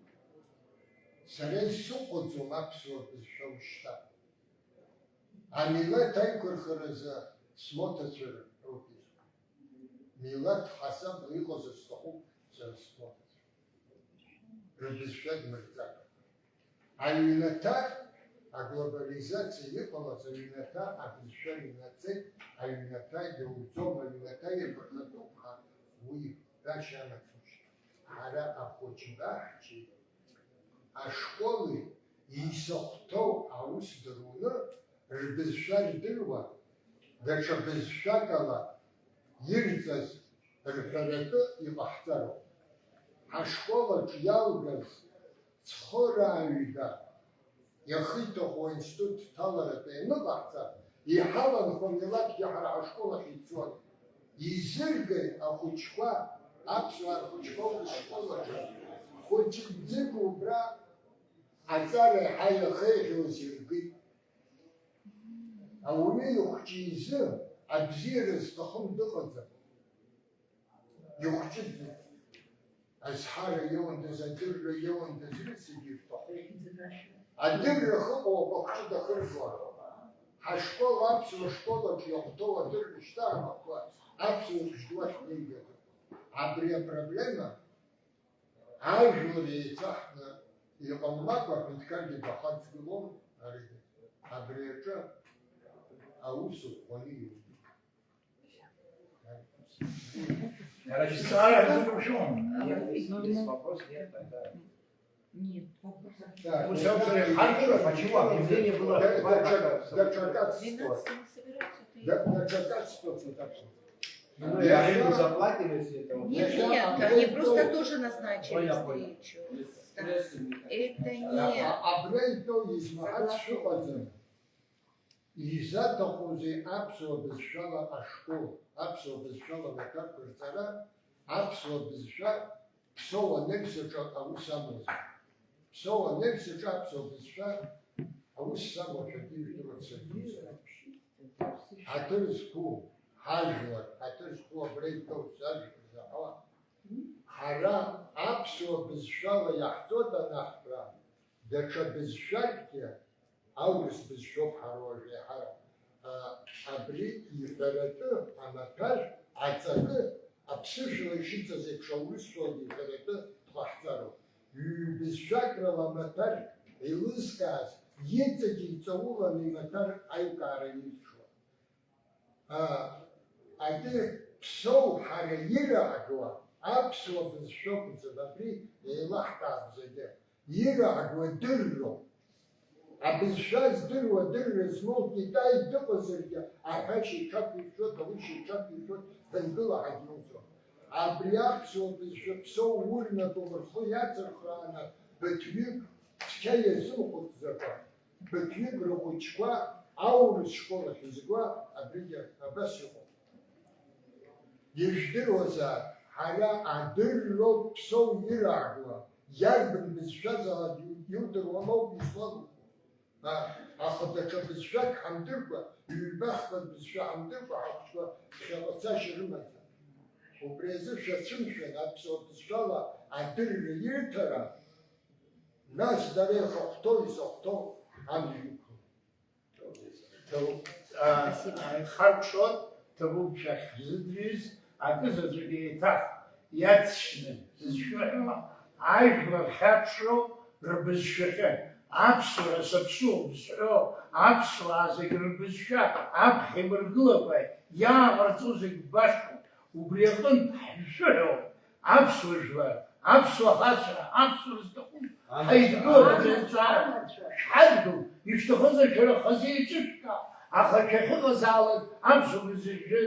Сара исыхәаӡом аԥсуа бызшәа ушьҭа. Амилаҭ аиқәырхаразы смоҭацәа роуп изку. Милаҭ ҳасабла иҟазар сҭахуп сара смоҭацәа. Рыбызшәа дмырҵакәа. Аҩнаҭа, аглобализациа иҟалаз аҩнаҭа абызшәа инаҵеит, аҩнаҭа иауӡом, аҩнаҭа иаԥырхатәуп ҳәа уи ҳәашьа амаӡамшь. Ҳара ахәыҷбаҳчеи ашколи изахәҭоу аус дыруны, рбызшәа рдыруа, даҽа бызшәак ала ирҵаз рҳәаратәы иҟаҳҵароуп. Ҳашкол аҿы иалгаз цхырааҩда иахиҭаху аинститут ҭаларатәы ианыҟаҳҵа, иҳаланхо милаҭгьы ҳара ҳашкол ахь ицон. Изыргеи ахәыҷқәа, аԥсуаа рхәыҷқәа урыс школ аҿы хәыҷ-ӡык убра аҵара еиҳа иахеиӷьу азы иргеит. Ауаҩы ихәҷы изы абзиара зҭахым дыҟаӡам. Ихәҷы азҳара иоуандаз, адырра иоуандаз, рыцегьы ирҭахуп. Адырра ахьыҟоу ахәҷы дахыргоит. Ҳашкол, аԥсуа школ аҿы иахәҭоу адырра шьҭаҳәахуа аԥсуа хәыҷ ду ахь днеигӡом. Абри апроблема ажәлар еицаҳкны иҟамлакәа, аҳәынҭқаргьы дахаҵгылом аригьы. Абри аҿы аус ӷәӷәаны иуит. Короче, Сара разоружён. Нет, здесь вопрос нет, тогда. Нет. Так, Пусть это авторы хорошо, почему объявление было д- два д- раза? Д- д- Д- д- Даҽакацсҭоуп, так что. Ну, я ему заплатили все это. Нет, нет, они просто тоже назначили встречу. Это не... Абра итәоу измаҳац шыҟаӡам. Изаҭахузеи аԥсуа бызшәала ашкол, аԥсуа бызшәала амаҭәарқәа рҵара, аԥсуа бызшәа Ԥсоу анырцаҿа аус амоузеи? Ԥсоу анырцаҿа аԥсуа бызшәа аус самоушәа дижәдыруа дсырбеизар. Ҳаҭыр зқәу ҳажәлар, ҳаҭыр зқәу абра итәоу сажәлар заҳауа. Ҳара аԥсуа бызшәала иаҳҵоит анаҳҳәа, даҽа бызшәакгьы аурыс бызшәоуп ҳара уажә еиҳарак. А, абри иҳәаратәы амаҭәар аҵакы аԥсышәала ишыҵаз еиԥш аурысшәалагьы иҳәаратәы дҟаҳҵароуп. Ҩ-бызшәакрала амаҭәар еилызкааз иҵегьы иҵауланы имаҭәар аилкаара ирцәуан. А, егьи Ԥсоу ҳара ираагауа аԥсуа бызшәа акәӡам, абри еилаҳкаап зегьы. Ираагауа дырроуп. Абызшәа здыруа, дырра змоу Китай дыҟазаргьы, аҳәашьа иҽақәиршәоит, аушьа иҽақәиршәоит, дангыла ҳагьуӡом. Абри аԥсуа бызшәа Ԥсоу урнагом рхы иаҵырхрааны, быҭҩык цқьа иазымхәыцӡакәа, быҭҩык рыхәыҷқәа аурыс школ ахь изгоа абригьы абас иҟоуп. Ижәдыруазаап, ҳара адырроуп Ԥсоу ираагуа, иарбан бызшәазаалак иу-, иудыруа мауп излалуқәо. А, аха даҽа бызшәак ҳамдыркәа, ҩба-хԥа бызшәа ҳамдыркәа, ҳахәыҷқәа ԥхьаҟа цашьа рымаӡам. Убри азы шәацәымшәан, аԥсуа бызшәала адырра ирҭара, нас дара ирхахәҭоу, изахәҭоу амҩа иқәлоит. Ҭабуп. Аа, Спасибо. Ихаркәшоит, ҭабуп шәахьҳзыӡырҩыз, акы заҵәык еиҭах иаҵшьны зышәыҳәо, ажәлар хьаԥшроу рбызшәахьы, аԥсуара саԥсуоуп зҳәо аԥсуаа зегь рбызшәа аԥхьа имыргылакәа иааҟарҵо зегь башоуп. Убри аҟынтә ҳшәыҳәоит, аԥсуа жәлар, аԥсуа ахацәа, аԥсуара зҭаху ҳаидгылап, аҭҵаара шәҳадгыл, ишәҭахызар шәара хазы еиҿышәкаа, аха шәахьыҟазаалак аԥсуа бызшәа,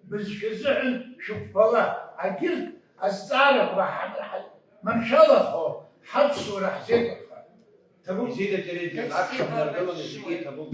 бызшәа азыҳәан шәықәԥала, агьырҭ азҵаарақәа ҳа-, ҳа-, маншәалахо ҳаԥсуара ҳзеиқәырхар. Ҭабуп. Изида Терентьев, аԥшәма наргыланы зегьы иҭабуп.